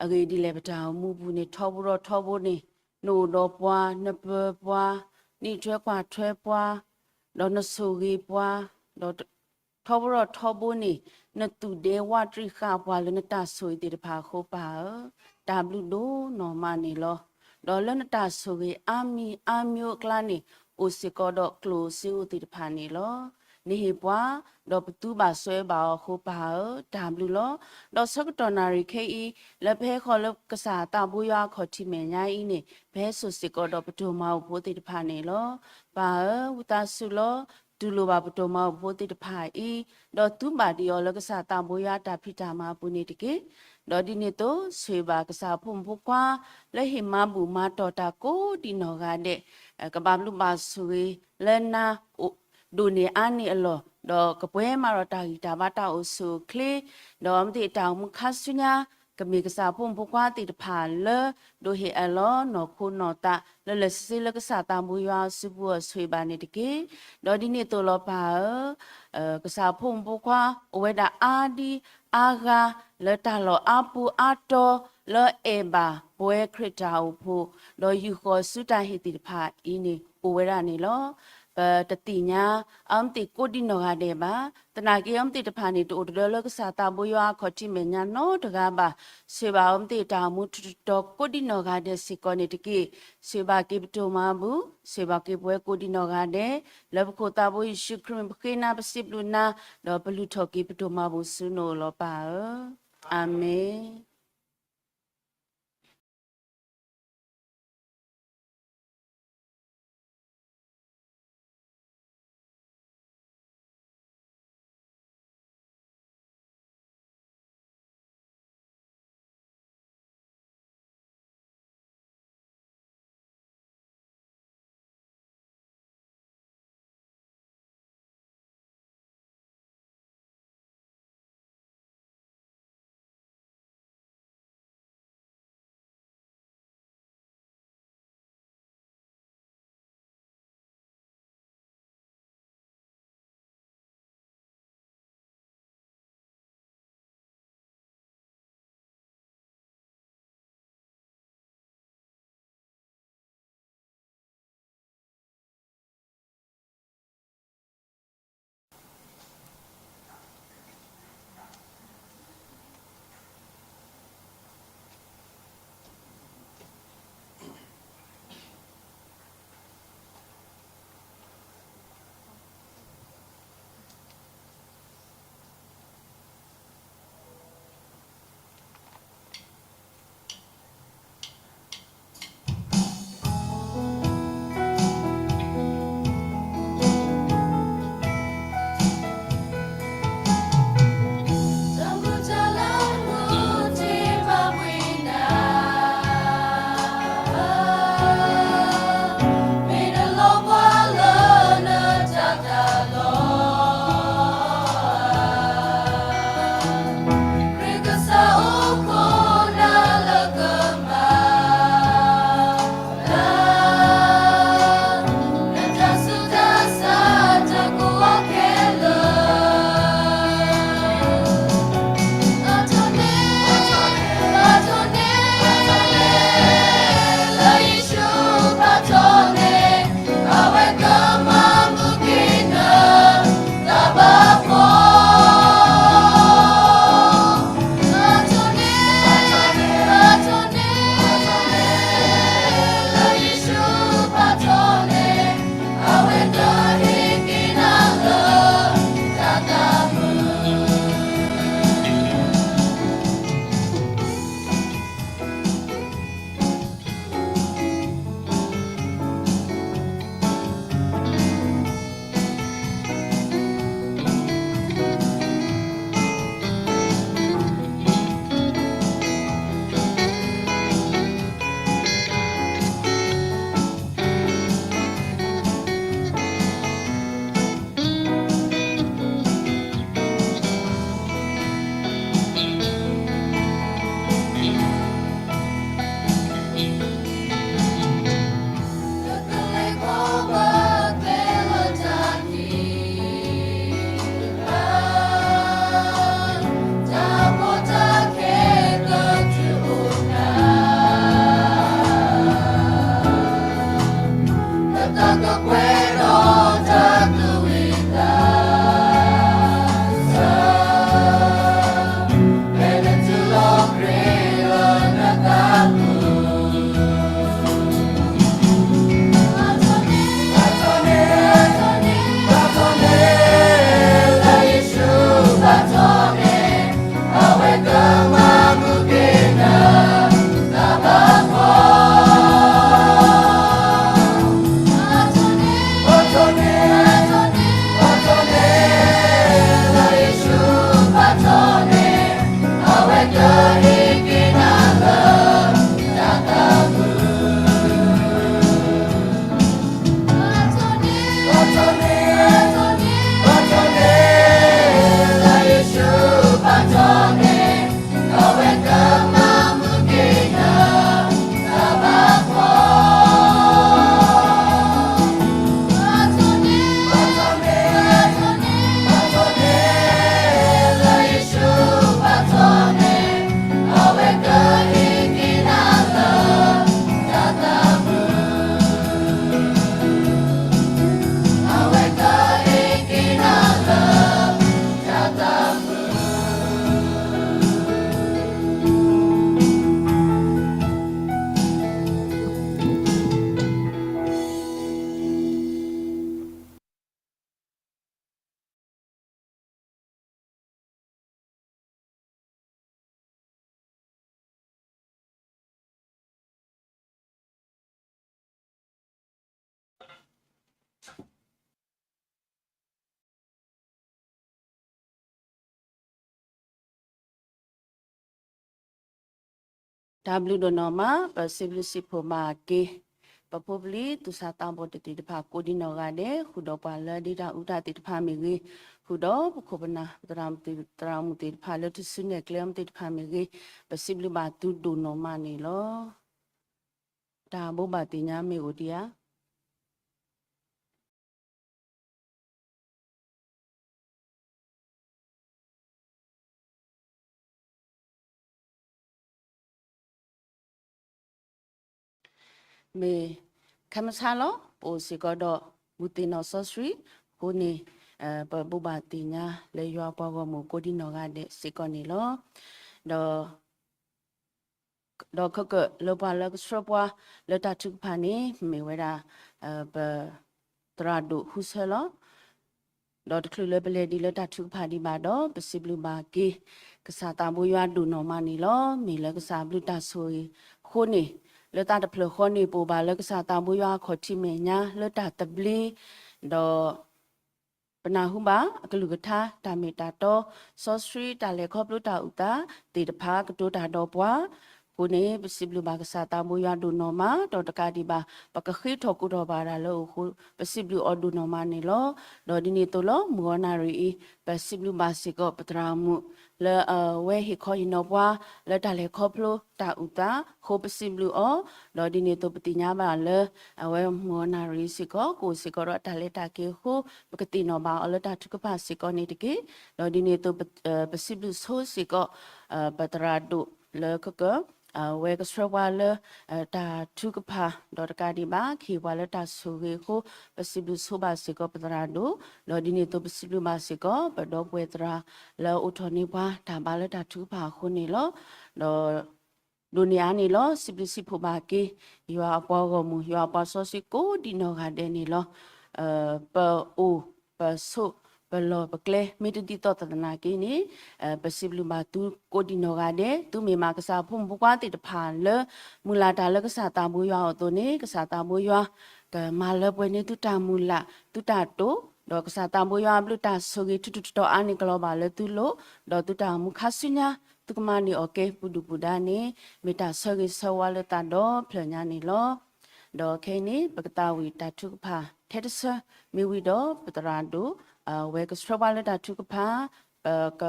အဂ့ၢ်ဒ်လဲၣ် ပတၢ်အိၣ်မူပူၤန့ၣ် ထီဘိထီဘိန့ၣ် နအိၣ်ဒီးပှၤ, နပၢၤပှၤ, နအံးထွဲကွၢ်ထွဲပှၤ, ဒီးနဆိၣ်ဂ့ၤပှၤ, ဒီး ထီဘိထီဘိန့ၣ် နသူၣ်ဒဲဝးတရံးဃာ်ပှၤလၢ နတၢ်ဆိၣ်ဂ့ၤသ့ၣ်တဖၣ်အဃိ ပၢ်ဧၢ, တၢ်ဘျုးဒိၣ်နီၢ်မးန့ၣ်လီၤ. ဒီးလၢနတၢ်ဆိၣ်ဂ့ၤအါမံၤအါမံၤအကျါန့ၣ် အိၣ်စ့ၢ်ကီးဒီးကျိၣ်စ့အိၣ်သ့ၣ်တဖၣ်န့ၣ်လီၤ. နဟ့ၣ်ပှၤ, ဒီးပသူဘၣ်စွဲဘၣ်အီၤအဃိ ပၢ်ဧၢ, တၢ်ဘျုးလီၤ. ဒီးဆၢကတီၢ်နၣ်ရံၣ်ခဲအံၤ လၢပဟဲဃီၤလၢကစၢ်သးဘိယွၤအခီၣ်ထံးမဲာ်ညါအံၤန့ၣ် ပဟဲစိာ်စ့ၢ်ကီးဒီးပတိၢ်မၤဘူၣ်ဖိသ့ၣ်တဖၣ်န့ၣ်လီၤ. ပၢ်ဧၢ, ဝံသးစူၤလီၤ. တူၢ်လိာ်ဘၣ်ပတိၢ်မၤဘူၣ်ဖိသ့ၣ်တဖၣ်အံၤ, ဒီးသူဘၣ်ဒံးအီၤလၢကစၢ်သးဘိယွၤတၢ်ဖံးတၢ်မၤအပူၤန့ၣ်တက့ၢ်. ဒီးဒ်န့ၣ်အသိး ဆိၣ်ဂ့ၤဘၣ်ကစၢ်ဖိမုၣ်ဖိခွါ လၢဟ့ၣ်မၤဘူၣ်မၤတီၢ်တၢ်ကိးဒံးနီၢ်ဂၤဒဲး, ကဘၣ်ဘျုးဘၣ်ဆိၣ်ဂ့ၤ လၢနၤ ဒိၣ်န့ၢ်အါန့ၢ်အလီၢ်, ဒီးကပှဲၤမးဒီးတၢ်ဂံၢ်တၢ်ဘါတၢ်အိၣ်ဆူၣ်အိၣ်ချ့, ဒီးအဝဲသ့ၣ်တၢ်အိၣ်မူခါဆူညါ ကမ့ၢ်ကစၢ်ဖိမုၣ်ဖိခွါသ့ၣ်တဖၣ်လၢ ဒိးဟ့ၣ်အလီၤနီၢ်ခိနီၢ်သး လၢလၢာ်ဆ့ဆ့လၢကစၢ်သးဘိယွၤအစုပူၤအီၤဆိၣ်ဂ့ၤဘၣ်န့ၣ်တက့ၢ်. ဒီးဒ်န့ၣ်အသိးလီၤပၢ်ဧၢ, ကစၢ်ဖိမုၣ်ဖိခွါ အိၣ်ဝဲဒၣ်အါဒံအါဂၤ လၢတၢ်လီၢ်အါပူၤအါတီၤ လၢအဲၣ်ဘၣ်ပဝဲခရံာ်တၢ်အိၣ်ဖှိၣ် ဒီးယူာ်ဃီၤဆူတၢ်ဟ့ၣ်သ့ၣ်တဖၣ်အံၤန့ၣ် အိၣ်ဝဲဒၣ်န့ၣ်လီၤ. ပတသ့ၣ်ညါ အဝဲသ့ၣ်ကိးဒံးနီၢ်ဂၤဒဲးဘၣ်. သနာ်က့ အဝဲသ့ၣ်တဖၣ်န့ၣ် တအိၣ်တဒၢလၢကစၢ်သးဘိယွၤအခီၣ်ထံးမဲာ်ညါနီတဂၤဘၣ်. ဆိၣ်ဂ့ၤဘၣ်အဝဲသ့ၣ်တၢ်အိၣ်မူထူးတတီၤကိးဒံးနီၢ်ဂၤဒဲးစ့ၢ်ကီးန့ၣ်တက့ၢ်. ဆိၣ်ဂ့ၤဘၣ်က့ၤပတိၢ်မၤဘူၣ်, ဆိၣ်ဂ့ၤဘၣ်က့ၤပဝဲကိးဒံးနီၢ်ဂၤဒဲး, လၢပခိၣ်သးဘိယ့ၣ်ၡူးခရံာ်ပဃ့နၤပစံးဘျုးနၤ, ဒီးပလုၢ်ထီၣ်က့ၤပတိၢ်မၤဘူၣ်ဆူနအိၣ်လီၤပၢ်ဧၢ. အၤမ့ၣ်. တၢ်ဘျုးဒိၣ်နီၢ်မး ပစံးဘျုးစံးဖှိၣ်ဘၣ်က့ၤ ပဖိပလံၤသူၣ်စၢ်သးဘီၣ်သ့ၣ်တဖၣ်ကိးဒံးနီၢ်ဂၤဒဲး ဃုာ်ဒီးပှၤလၢဒ့တၢ်အူတၢ်သ့ၣ်တဖၣ်မ့ၢ်ဂ့ၤ, ဃုာ်ဒီးပခိၣ်ပနၢ် ပသရၣ်မုၣ်သ့ၣ်တဖၣ်လၢထူၣ်စုနဲၣ်ကျဲအီၤသ့ၣ်တဖၣ်မ့ၢ်ဂ့ၤ, ပစံးဘျုးဘၣ်သုဒိၣ်နီၢ်မးန့ၣ်လီၤ. တၢ်ဘိးဘၣ်သ့ၣ်ညါမ့ၢ်အိၣ်ဒံးဧါ. မ့ၢ် ခဲမုၢ်ဆါလီၤ ပအိၣ်စ့ၢ်ကီးဒီး မုၢ်သ့ၣ်နီၣ်စီဆှံအဃိန့ၣ် ပဘိးဘၣ်သ့ၣ်ညါလၢယွၤအပှၤဂီၢ်မုၢ်ကိးဒံးနီၢ်ဂၤဒဲးစ့ၢ်ကီးန့ၣ်လီၤ. ဒီး ဒီးခဲကၢၣ်လၢပှၤလၢကဆှၢပှၤလၢတၢ်ထုကဖၣ်န့ၣ် မ့ၢ်ဝဲဒၣ် ပသရၣ်ဒိၣ်ဟူဆၢလီၤ. ဒီးတချုးလၢပလဲၤဒံးလၢတၢ်ထုကဖၣ်ဒံးဘၣ်ဒီး ပစံးဘျုးဘၣ်က့ၤ ကစၢ်သးဘိယွၤဒိၣ်နီၢ်မးန့ၣ်လီၤ. မ့ၢ်လၢကစၢ်ဘျုးတၢ်ဆိၣ်ဂ့ၤအဃိန့ၣ် လၢတၢ်တဖျၢၣ်ဃီန့ၣ် ပအိၣ်ဘၣ်လၢကစၢ်သးဘိယွၤအခီၣ်ထံးမဲာ်ညါလၢတၢ်သဘျ့ ဒီး ပနၢ်ဟူဘၣ်အကလုၢ်ကထါ တၢ်မ့ၢ်တၢ်တီ စီဆှံ တၢ်လဲၤခီဖျိတၢ်အုၣ်သးသ့ၣ်တဖၣ်ကတိၤတၢ်ဒီးပှၤအဃိန့ၣ် ပစံးဘျုးဘၣ်ကစၢ်သးဘိယွၤဒိၣ်နီၢ်မး ဒီးတကးဒံးဘၣ် ပကဃ့ထီၣ်ကိးထီၣ်ဘၣ်တၢ်လၢအအိၣ်အဃိ ပစံးဘျုးအီၤဒိၣ်နီၢ်မးန့ၣ်လီၤ. ဒီးဒ်န့ၣ်အသိးလီၤ မုၢ်ဂီၤနၣ်ရံၣ်အံၤ ပစံးဘျုးဘၣ်စ့ၢ်ကီးပသရၣ်မုၣ် လၢအဝဲဟ့ၣ်ခီဟ့ၣ်နီၤပှၤ လၢတၢ်လဲၤခီဖျိတၢ်အုၣ်သးအဃိ ပစံးဘျုးအီၤ ဒီးဒ်န့ၣ်အသိးပသ့ၣ်ညါဘၣ်လၢ အဝဲမုၢ်ဂီၤနၣ်ရံၣ်စ့ၢ်ကီး ကအိၣ်စ့ၢ်ကီးဒီးတၢ်လဲၤတၢ်က့ၤအဃိ ပကသ့ၣ်နီၣ်ဘၣ်အီၤလၢတၢ်ထုကဖၣ်စ့ၢ်ကီးန့ၣ်တက့ၢ်. ဒီးဒ်န့ၣ်အသိး ပစံးဘျုးဆိစ့ၢ်ကီး ပသရၣ်ဒိၣ်လၢခဲကၢၣ် အဝဲကဆှၢပှၤလၢ တၢ်ထုကဖၣ် ဒီးတကးဒံးဘၣ် ကဟ့ၣ်ပှၤလၢတၢ်ဆိၣ်ဂ့ၤအဃိ ပစံးဘျုးဆိဘၣ်စ့ၢ်ကီးပသရၣ်ဒိၣ် ဒီးဒ်န့ၣ်အသိးပစံးဘျုးဘၣ်စ့ၢ်ကီး ပဒီပုၢ်ဝဲၢ်သရၣ်လၢအအိးထီၣ်န့ၢ်ပှၤတၢ်ဘါလၢတၢ်ထုကဖၣ်အဃိန့ၣ်လီၤ. ဒီး ဒိၣ်န့ၢ်အါန့ၣ်လီၤ စံးဘျုးစံးဖှိၣ်ဘၣ်က့ၤ ယွၤအပှၤဂီၢ်မုၢ် ယွၤအပှၤစီဆှံကိးဒံးနီၢ်ဂၤဒဲးန့ၣ်လီၤ. ပအိၣ် ပဆိး ပလီၢ် ပကျဲ မ့ၢ်တဒ်သိးသနာ်က့န့ၣ် ပစံးဘျုးဘၣ်သုကိးဒံးနီၢ်ဂၤဒဲး သုမ့ၢ်မးကစၢ်ဖိမုၣ်ဖိခွါသ့ၣ်တဖၣ်လၢ မုၢ်လၢ်တၢ်လၢကစၢ်သးဘိယွၤအသိးန့ၣ် ကစၢ်သးဘိယွၤ ကမၤလၢပှဲၤန့ၢ်သုတၢ်မုၢ်လၢ် သုတၢ်တိာ် ဒီးကစၢ်သးဘိယွၤအဘျုးတၢ်ဆိၣ်ဂ့ၤထူးထူးတီၤတီၤအါန့ၢ်ကလီၤဘၣ်လၢသုလိၤ ဒီးသုတၢ်အိၣ်မူခါဆူညါ သုကမၤန့ၢ်အီၣ်ကဲပူၤဒုၣ်ပူၤဒါန့ၣ် မ့ၢ်တၢ်ဆၢဂ့ၤဆၢဝါလၢသးဒီဖျၢၣ်ညါန့ၣ်လီၤ. ဒီးခဲအံၤန့ၣ် ပကသးဝံၣ်တၢ်ထုကဖၣ်ထဲတဆၢ မ့ၢ်ဝံၤဒီးပသရၣ်ဒိၣ် အဝဲကဆှၢပှၤလၢတၢ်ထုကဖၣ် ပက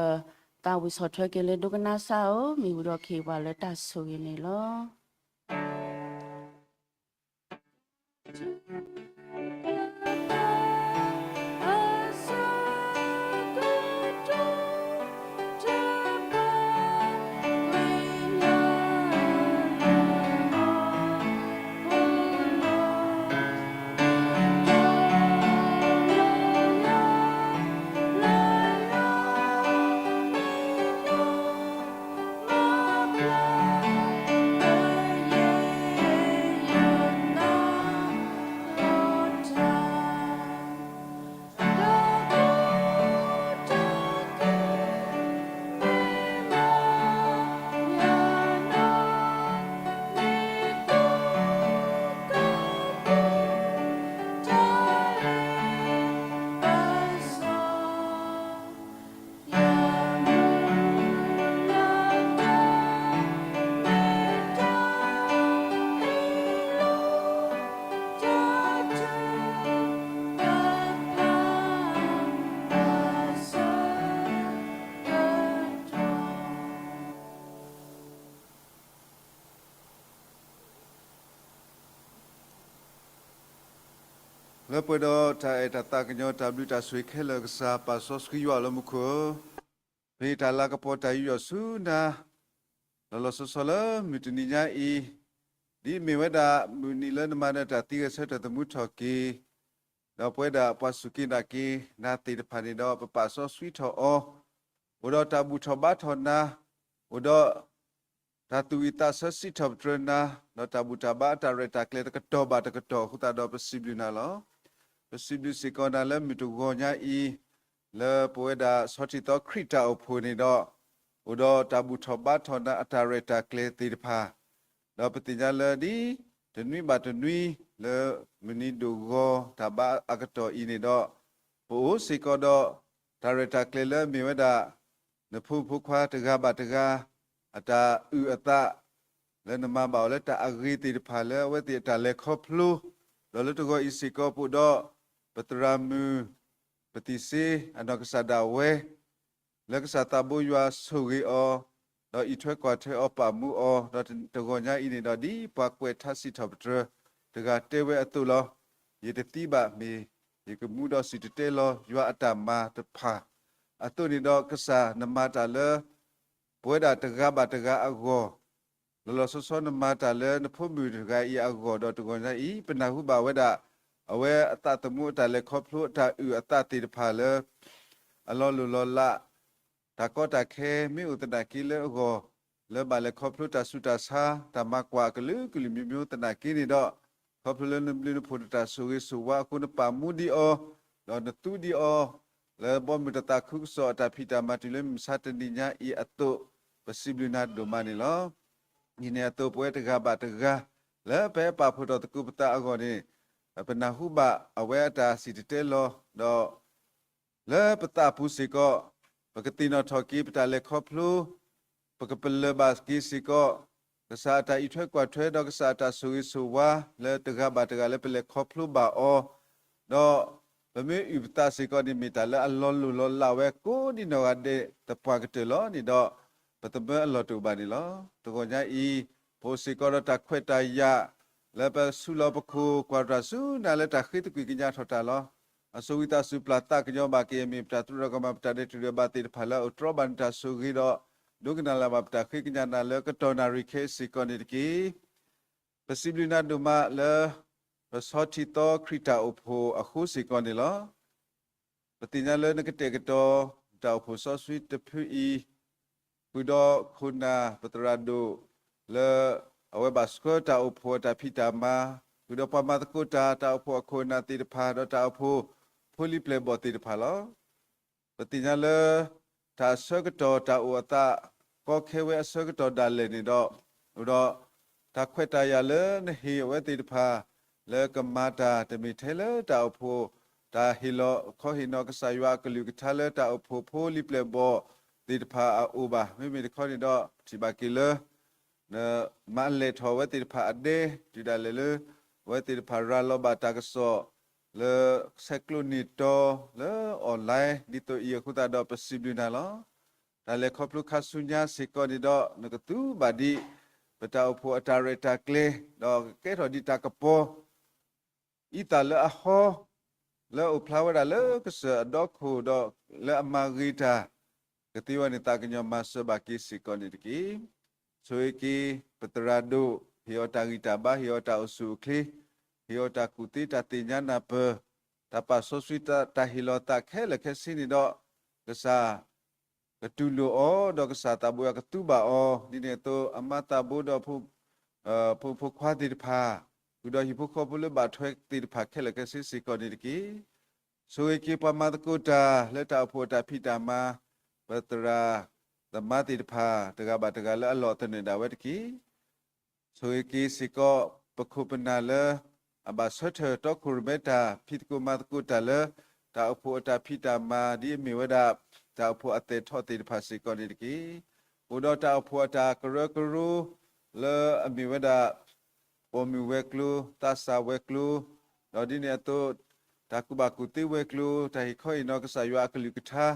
သးဝံၣ်ဆီၣ်ထွဲက့ၤလၢဒိကနၣ်စၢ်ဧၢ မ့ၢ်ဝံၤဒီးကဟ့ၣ်ပှၤလၢတၢ်ဆိၣ်ဂ့ၤန့ၣ်လီၤ. လၢပှဲၤဒီးတၢ်အဲၣ်တၢ်သးကညီၤ တၢ်ဘျုးတၢ်ဆိၣ်ဂ့ၤခဲလၢာ် ကစၢ်ပၢ်စီဆှံယွၤလၢမူခိၣ်, ပဟ့ၣ်တၢ်လၤကပီၤတၢ်ယူးယီၣ်ဆူနၤ လီၤလီၤဆီဆီလၢမုၢ်တနံၤညါအံၤ, ဒ်မ့ၢ်ဝဲဒၣ်မုၢ်နံၤလၢနမၤနၢၤတၢ်သံဂဲၤဆၢထၢၣ်သမူထီၣ်က့ၤ ဒီးပဝဲဒၣ်ပှၤစူၢ်က့ၤနာ်က့ၤနၤသ့ၣ်တဖၣ်န့ၣ်ဒီး ပပာ်စီဆှံထီၣ်အီၤ, အိၣ်ဒီးတၢ်ဘူၣ်ထီၣ်ဘါထီၣ်နၤ, အိၣ်ဒီး တၢ်သူၣ်ဝံၣ်သးဆၢစံးထီၣ်ပတြၢၤနၤ, ဒီးတၢ်ဘူၣ်တၢ်ဘါအတၢ်ရဲၣ်တၢ်ကျဲၤတကတီၢ်ဘၣ်တကတီၢ်အဃိသတးဒီး ပစံးဘျုးနၤလီၤ. ပစံးဘျုးစ့ၢ်ကီးနၤလၢမုၢ်တဂီၤညါအံၤ, လၢပဝဲဒၣ်ဆီၣ်တံၢ်သီခရံာ်တၢ်အိၣ်ဖှိၣ်န့ၣ်ဒီး, အိၣ်ဒီးတၢ်ဘူၣ်ထီၣ်ဘါထီၣ်နၤအတၢ်ရဲၣ်တၢ်ကျဲၤသ့ၣ်တဖၣ်, ဒီးပသ့ၣ်ညါလၢဒ်တနွံဘၣ်တနွံ လၢမုၢ်နံၤဒိၣ်ဂီၤတၢ်ဘါအကတီၢ်အံၤန့ၣ်ဒီး, ပအိၣ်စ့ၢ်ကီးဒီး တၢ်ရဲၣ်တၢ်ကျဲၤလၢအမ့ၢ်ဝဲဒၣ် နဖိမုၣ်ဖိခွါတဂၤဘၣ်တဂၤ အတၢ်အုၣ်အသး, လၢနမၤဘၣ်အီၤလၢတၢ်အဂ့ၤသ့ၣ်တဖၣ်လၢအဝဲသ့ၣ်အတၢ်လဲၤခီဖျိ, ဒီးလၢတဂီၤအံၤစ့ၢ်ကီး ပအိၣ်ဒီး ပသရၣ်မုၣ် ပသံၣ်စ့ အနီၢ်ကစၢ်ဒၣ်ဝဲ လၢကစၢ်သးဘိယွၤဆိၣ်ဂ့ၤအီၤ, ဒီးအံးထွဲကွၢ်ထွဲအီၤ ပာ်မူအီၤ, ဒီးတဂီၤညါအံၤန့ၣ်ဒီး ဒ်ပှၤကွဲးထါစံးထီၣ်ပတြၢၤတဂၤတဲဝဲအသိးလီၤ. ယတသံဘၣ် မ့ၢ်ယကမူဒီးစံၣ်တဲၤတဲလီၤ ယွၤအတၢ်မၤတဖၣ်အသိးန့ၣ်ဒီး ကစၢ်နမၤတၢ်လၢ ပဝဲဒၣ်တဂၤဘၣ်တဂၤအဂီၢ် လီၤလီၤဆီဆီ နမၤတၢ်လၢနဖိမုၣ်တဂၤအံၤအဂီၢ်ဒီး တဂီၤညါအံၤ ပနၢ်ဟူဘၣ်ဝဲဒၣ် အဝဲအသးသမူအတၢ်လဲၤခီဖျိ အတၢ်အုၣ်အသးသ့ၣ်တဖၣ်လၢ အလီၤလိၢ်လီၤလး တၢ်ကီတၢ်ခဲမ့ၢ်အိၣ်သနာ်က့လၢအဂီၢ်, လၢဘၣ်လဲၤခီဖျိတၢ်ဆူးတၢ်ဆါ တၢ်မၤကွၢ်အကလုာ်ကလုာ်မံၤမံၤသနာ်က့န့ၣ်ဒီး, ခီဖျိလၢနဘျုးနဖှိၣ်နတၢ်ဆိၣ်ဂ့ၤဆိၣ်ဝါအဃိ နပာ်မူဒံးအီၤ, ဒီးနသူဒံးအီၤ, လၢဘီမုၢ်တသးခုကစီၣ်အတၢ်ဖံးတၢ်မၤတုၤလၢမုၢ်မဆါတနံၤညါအံၤအသိး, ပစံးဘျုးနၤဒိၣ်မးန့ၣ်လီၤ. ဒ်န့ၣ်အသိးပဝဲတဂၤဘၣ်တဂၤ လၢပဟဲပာ်ဖှိၣ်ထီၣ်သကိးပသးအဂီၢ်န့ၣ်, ပနၢ်ဟူဘၣ်အဝဲအတၢ်စံၣ်တဲၤတဲလီၤ, ဒီး လၢပသးပူၤစ့ၢ်ကီး, ပကသ့ၣ်နီၣ်ထီၣ်က့ၤပတၢ်လဲၤခီဖျိ, ပကပလၢၢ်ဘၣ်က့ၤစ့ၢ်ကီး, ကစၢ်အတၢ်အံးထွဲကွၢ်ထွဲ ဒီးကစၢ်အတၢ်ဆိၣ်ဂ့ၤဆိၣ်ဝါ လၢတဂၤဘၣ်တဂၤလၢပလဲၤခီဖျိဘၣ်အီၤ, ဒီးပမ့ၢ်အုၣ်ပသးစ့ၢ်ကီးန့ၣ် မ့ၢ်တၢ်လၢအလီၤလိၢ်လီၤလးဝဲကိးဒံနီၢ်ဂၤဒဲးသပှၢ်ကတၢၢ်လီၤန့ၣ်ဒီး, ပသမၢအလီၢ်တအိၣ်ဘၣ်န့ၣ်လီၤ. တဂီၤညါအံၤ, ပအိၣ်စ့ၢ်ကီးဒီးတၢ်ခွဲးတၢ်ယာ် လၢပဆူလီၤပခိၣ် ကွၢ်တၢ်ဆူနၤလၢတၢ်ဃ့သကွံၢ်ကညးထီၣ်တၢ်လီၤ. အစိၤဝံသးစူၤပျၢ်သးကညီၤဘၣ်က့ၤအမ့ၢ် ပတၢ်သရၣ်ကမၤ ပတၢ်ဒဲးတရၢၢ်ဘၣ်သ့ၣ်တဖၣ်လၢအအိၣ်တြီဘၣ်နတၢ်ဆိၣ်ဂ့ၤဒီး, ဒိကနၣ်လၢ်ဘၣ်ပတၢ်ဃ့ကညးနၤလၢကတီၢ်နၣ်ရံၣ်ခဲအံၤစ့ၢ်ကီးန့ၣ်တက့ၢ်. ပစံးဘျုးနၤဒိၣ်မးလၢ ပဆီထံသီခရံာ်တၢ်အိၣ်ဖှိၣ်အဃိစ့ၢ်ကီးန့ၣ်လီၤ. ပသ့ၣ်ညါလၢနကတဲာ်ကတီၤ တၢ်အိၣ်ဖှိၣ်စီဆှံတဖုအံၤ, ဃုာ်ဒီးခိၣ်နၢ်ပသရၣ်ဒိၣ် လၢအဝဲဘၣ်ဆှၢတၢ်အိၣ်ဖှိၣ်အတၢ်ဖံးတၢ်မၤ, ဃုာ်ဒီးပှၤမၤသကိးတၢ် တၢ်အိၣ်ဖှိၣ်အခိၣ်အနၢ်သ့ၣ်တဖၣ် ဒီးတၢ်အိၣ်ဖှိၣ်ဖိလံၤပျဲၢ်ဘီၣ်သ့ၣ်တဖၣ်လီၤ. ပသ့ၣ်ညါလၢ တၢ်အဆၢကတီၢ်တၢ်အိၣ်အသး ကီခဲဝဲအဆၢကတီၢ်ဒၣ်လဲာ်န့ၣ်ဒီး, အိၣ်ဒီး တၢ်ခွဲးတၢ်ယာ်လၢနဟ့ၣ်အဝဲသ့ၣ်တဖၣ် လၢကမၤတၢ်တမ့ၢ်ထဲလၢတၢ်အိၣ်ဖှိၣ် တၢ်ဟ့ၣ်လီၤခီဟ့ၣ်နီၤကစၢ်ယွၤအကလုၢ်ကထါလၢတၢ်အိၣ်ဖှိၣ်ဖိလံၤပျဲၢ်ဘီၣ်သ့ၣ်တဖၣ်အအိၣ်ဘၣ်. မ့မ့ၢ်တခီန့ၣ်ဒီး ပထံၣ်ဘၣ်က့ၤလၢ နမၤလဲၢ်ထီၣ်အဝဲသ့ၣ်တဖၣ်အဒဲ တုၤဒၣ်လဲာ်လၢ အဝဲသ့ၣ်တဖၣ်ရၤလီၤဘၣ်တၢ်ကစီၣ် လၢဆဲးကျိးန့ၢ်တီလၢ online ဒ်သိးအံၤအဃိသတးဒီး ပစံးဘျုးနၤလီၤ. တၢ်လဲၤခီဖျိခါဆူညါစ့ၢ်ကီးန့ၣ်ဒီး နကသူဘၣ်ဒံး ပတၢ်အိၣ်ဖှိၣ်အတၢ်ရဲၣ်တၢ်ကျဲၤ ဒီးကကဲထီၣ်ဒံးတၢ်ကပီၤ အံသၣ်လၢအဟီ လၢအအိၣ်ဖျါဝဲဒၣ်လၢကစၢၢ်အဒီခိၣ်ဒီး လၢအမၤဂ့ၤတၢ် ကသ့ဝဲန့ၣ် သးကညီၤမၤစၢၤဘၣ်က့ၤစ့ၢ်ကီးန့ၣ်တက့ၢ်. ဆိၣ်ဂ့ၤက့ၤ ပသရၣ်ဒိၣ် ဟ့ၣ်အီၤတၢ်ဂံၢ်တၢ်ဘါ ဟ့ၣ်အီၤတၢ်အိၣ်ဆူၣ်အိၣ်ချ့ ဟ့ၣ်အီၤတၢ်ကူၣ်သ့တၢ်သ့ၣ်ညါနၢ်ပၢၢ် တၢ်ပာ်စီဆှံတၢ်ဟ့ၣ်လီၤသးခဲလၢာ်ခဲဆ့န့ၣ်ဒီး ကစၢ် ကတူၢ်လိာ်အီၤ ဒီးကစၢ်သးဘိယွၤကသူဘၣ်အီၤ ဒ်န့ၣ်အသိး အမါသးဘိဒီး ဖိမုၣ်ဖိခွါသ့ၣ်တဖၣ် ဃုာ်ဒီးဟံၣ်ဖိဃီဖိလၢဘၣ်ထွဲသ့ၣ်တဖၣ်ခဲလၢာ်ခဲဆ့စ့ၢ်ကီးန့ၣ်တက့ၢ်. ဆိၣ်ဂ့ၤက့ၤပှၤမၤသကိးတၢ်လၢတၢ်အိၣ်ဖှိၣ်အတၢ်ဖံးတၢ်မၤ ပသရၣ်သမါသ့ၣ်တဖၣ် တဂၤဘၣ်တဂၤလၢအလီၢ်သနၢၣ်ဒၣ်ဝဲတက့ၢ်. ဆိၣ်ဂ့ၤက့ၤစ့ၢ်ကီး ပခိၣ်ပနၢ်လၢ အဘၣ်ဆၢထၢၣ်တီခိၣ်ရိၣ်မဲတၢ် ဖံးသကိးမၤသကိးတၢ်လၢ တၢ်အိၣ်ဖှိၣ်အတၢ်ဖံးတၢ်မၤ ဒ်အမ့ၢ်ဝဲဒၣ် တၢ်အိၣ်ဖှိၣ်အသဲးထီၣ်သ့ၣ်တဖၣ်စ့ၢ်ကီးန့ၣ်တက့ၢ်. အိၣ်ဒီးတၢ်အိၣ်ဖှိၣ်အတၢ်ကရၢကရိ လၢအမ့ၢ်ဝဲဒၣ် ပိာ်မုၣ်ဝဲၤကျိၤ သးစၢ်ဝဲၤကျိၤ ဒီးဒ်န့ၣ်အသိး တၢ်ကူၣ်ဘၣ်ကူၣ်သ့ဝဲၤကျိၤ တၢ်ဟ့ၣ်ခီဟ့ၣ်နီၤကစၢ်ယွၤအကလုၢ်ကထါ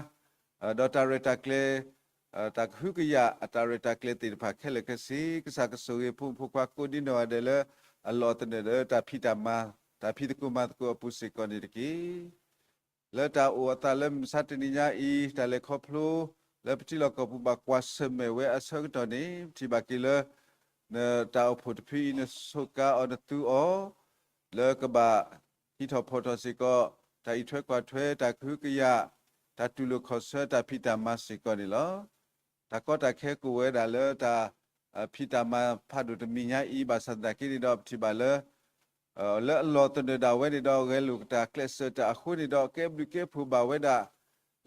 ဒီးတၢ်ရဲၣ်တၢ်ကျဲၤ တၢ်ကဟုကယာ်အတၢ်ရဲၣ်တၢ်ကျဲၤသ့ၣ်တဖၣ်ခဲလၢာ်ခဲဆ့ ကစၢ်ကဆိၣ်ဂ့ၤဖိမုၣ်ဖိခွါကိးဒံနီၢ်ဂၤဒဲးလၢ အလီၢ်သနၢၣ်ဒီးတၢ်ဖံးတၢ်မၤ တၢ်ဖံးသကိးမၤသကိးအပူၤစ့ၢ်ကီးန့ၣ်တက့ၢ်. လၢတၢ်အိၣ်အသးလၢမုၢ်မဆါတနံၤညါအံၤ တၢ်လဲၤခီဖျိ လၢပထံလီၢ်ကီၢ်ပူၤဘၣ်ကွၢ်ဆၢၣ်မဲာ်ဝဲအဆၢကတီၢ်န့ၣ် ပထံၣ်ဘၣ်က့ၤလၢ နတၢ်အိၣ်ဖှိၣ်တဖုအံၤ နစူးကါအီၤနသူအီၤ လၢကဘၣ်ဟံးထီၣ်ဖီၣ်ထီၣ်စ့ၢ်ကီး တၢ်အံးထွဲကွၢ်ထွဲ တၢ်ကဟုကယာ် တၢ်တူၢ်လိာ်ခီၣ်ဆၢ တၢ်ဖံးတၢ်မၤစ့ၢ်ကီးန့ၣ်လီၤ. တၢ်ကီတၢ်ခဲကအိၣ်ဝဲဒၣ်လၢတၢ် ဖံးတၢ်မၤဖးဒိၣ်တမံၤညါအံၤ ဘၣ်ဆၣ်သနာ်က့န့ၣ်ဒီး ပထံၣ်ဘၣ်လၢ လၢအလီၢ်သနၢၣ်ဒၣ်ဝဲန့ၣ်ဒီး ဂဲၤလိာ်ကတၢ်ကျဲးစၢးတၢ်အဃိန့ၣ်ဒီး ကဲဘျုးကဲဖှိၣ်ဘၣ်ဝဲဒၣ်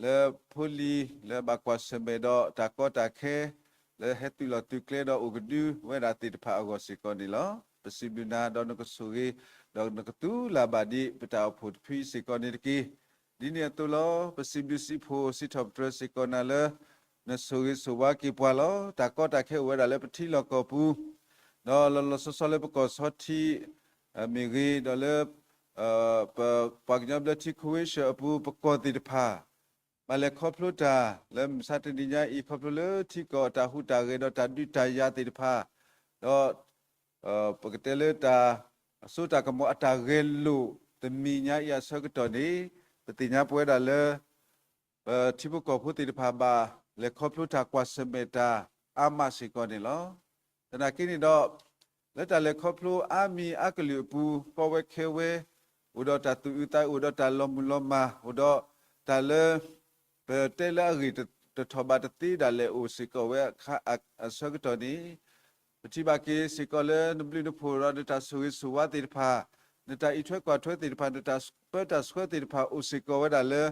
လၢဖိလံၤ လၢဘၣ်ကွၢ်ဆၢၣ်မဲာ်ဒီးတၢ်ကီတၢ်ခဲ လၢဟဲသုးလီၢ်သုးကျဲဒီးအိၣ်ကဒုဝဲဒၣ်သ့ၣ်တဖၣ်အဂီၢ်စ့ၢ်ကီးန့ၣ်လီၤ. ပစံးဘျုးနၤဒီးနကဆိၣ်ဂ့ၤ ဒီးနကသူလၢ်ဘၣ်ဒံးပတၢ်အိၣ်ဖှိၣ်တဖုအံၤစ့ၢ်ကီးန့ၣ်တက့ၢ်. ဒ်န့ၣ်အသိးလီၤ ပစံးဘျုးစံးဖှိၣ်စံးထီၣ်ပတြၢၤစ့ၢ်ကီးနၤလၢ နဆိၣ်ဂ့ၤဆိၣ်ဝါက့ၤပှၤလီၤ. တၢ်ကီတၢ်ခဲအိၣ်ဝဲဒၣ်လၢပထံလီၢ်ကီၢ်ပူၤ ဒီးလီၤလီၤဆီဆီလၢပကီၢ်ဆီထံး မ့ၢ်ဂ့ၤ, ဒီးလၢ ပပှၤကညီဘျၢထံ ခဝ့ၡၢၣ် အပူၤ ပကီၢ်သ့ၣ်တဖၣ် ဘၣ်လဲၤခီဖျိတၢ်လၢမုၢ်မဆါတနံၤညါအံၤ ခီဖျိလၢထံကီၢ်တၢ်ဟူးတၢ်ဂဲၤဒီးတၢ်ဒုးတၢ်ယၤသ့ၣ်တဖၣ်, ဒီး ပကတဲလၢတၢ်စိတၢ်ကမီၤအတၢ်ဂဲၤလိာ် တမံၤညါအံၤအဆၢကတီၢ်န့ၣ် ပသ့ၣ်ညါပဝဲဒၣ်လၢ ပထံဖိကီၢ်ဖိသ့ၣ်တဖၣ်ဘၣ်လဲၤခီဖျိတၢ်ကွၢ်ဆၢၣ်မဲာ်တၢ်အါမးစ့ၢ်ကီးန့ၣ်လီၤ. သနာ်က့န့ၣ်ဒီး လၢတၢ်လဲၤခီဖျိအါမံၤအါကလုာ်အပူၤ ကီဝဲခဲဝဲ အိၣ်ဒီးတၢ်သူၣ်အုးသးအုး အိၣ်ဒီးတၢ်လီၤမုၢ်လီၤမၢ် အိၣ်ဒီးတၢ်လၢ ပတဲလၢအဂ့ၢ်တထီၣ်ဘးတသ့ဒၣ်လဲာ်အိၣ်စ့ၢ်ကီးဝဲအဆၢကတီၢ်န့ၣ် ပထံၣ်ဘၣ်က့ၤစ့ၢ်ကီးလၢနဘျုးနဖှိၣ်ဒီးနတၢ်ဆိၣ်ဂ့ၤဆိၣ်ဝါသ့ၣ်တဖၣ်, နတၢ်အံးထွဲကွၢ်ထွဲသ့ၣ်တဖၣ်, နတၢ်ပၢတၢ်ဆှၢသ့ၣ်တဖၣ်အိၣ်စ့ၢ်ကီးဝဲဒၣ်လၢ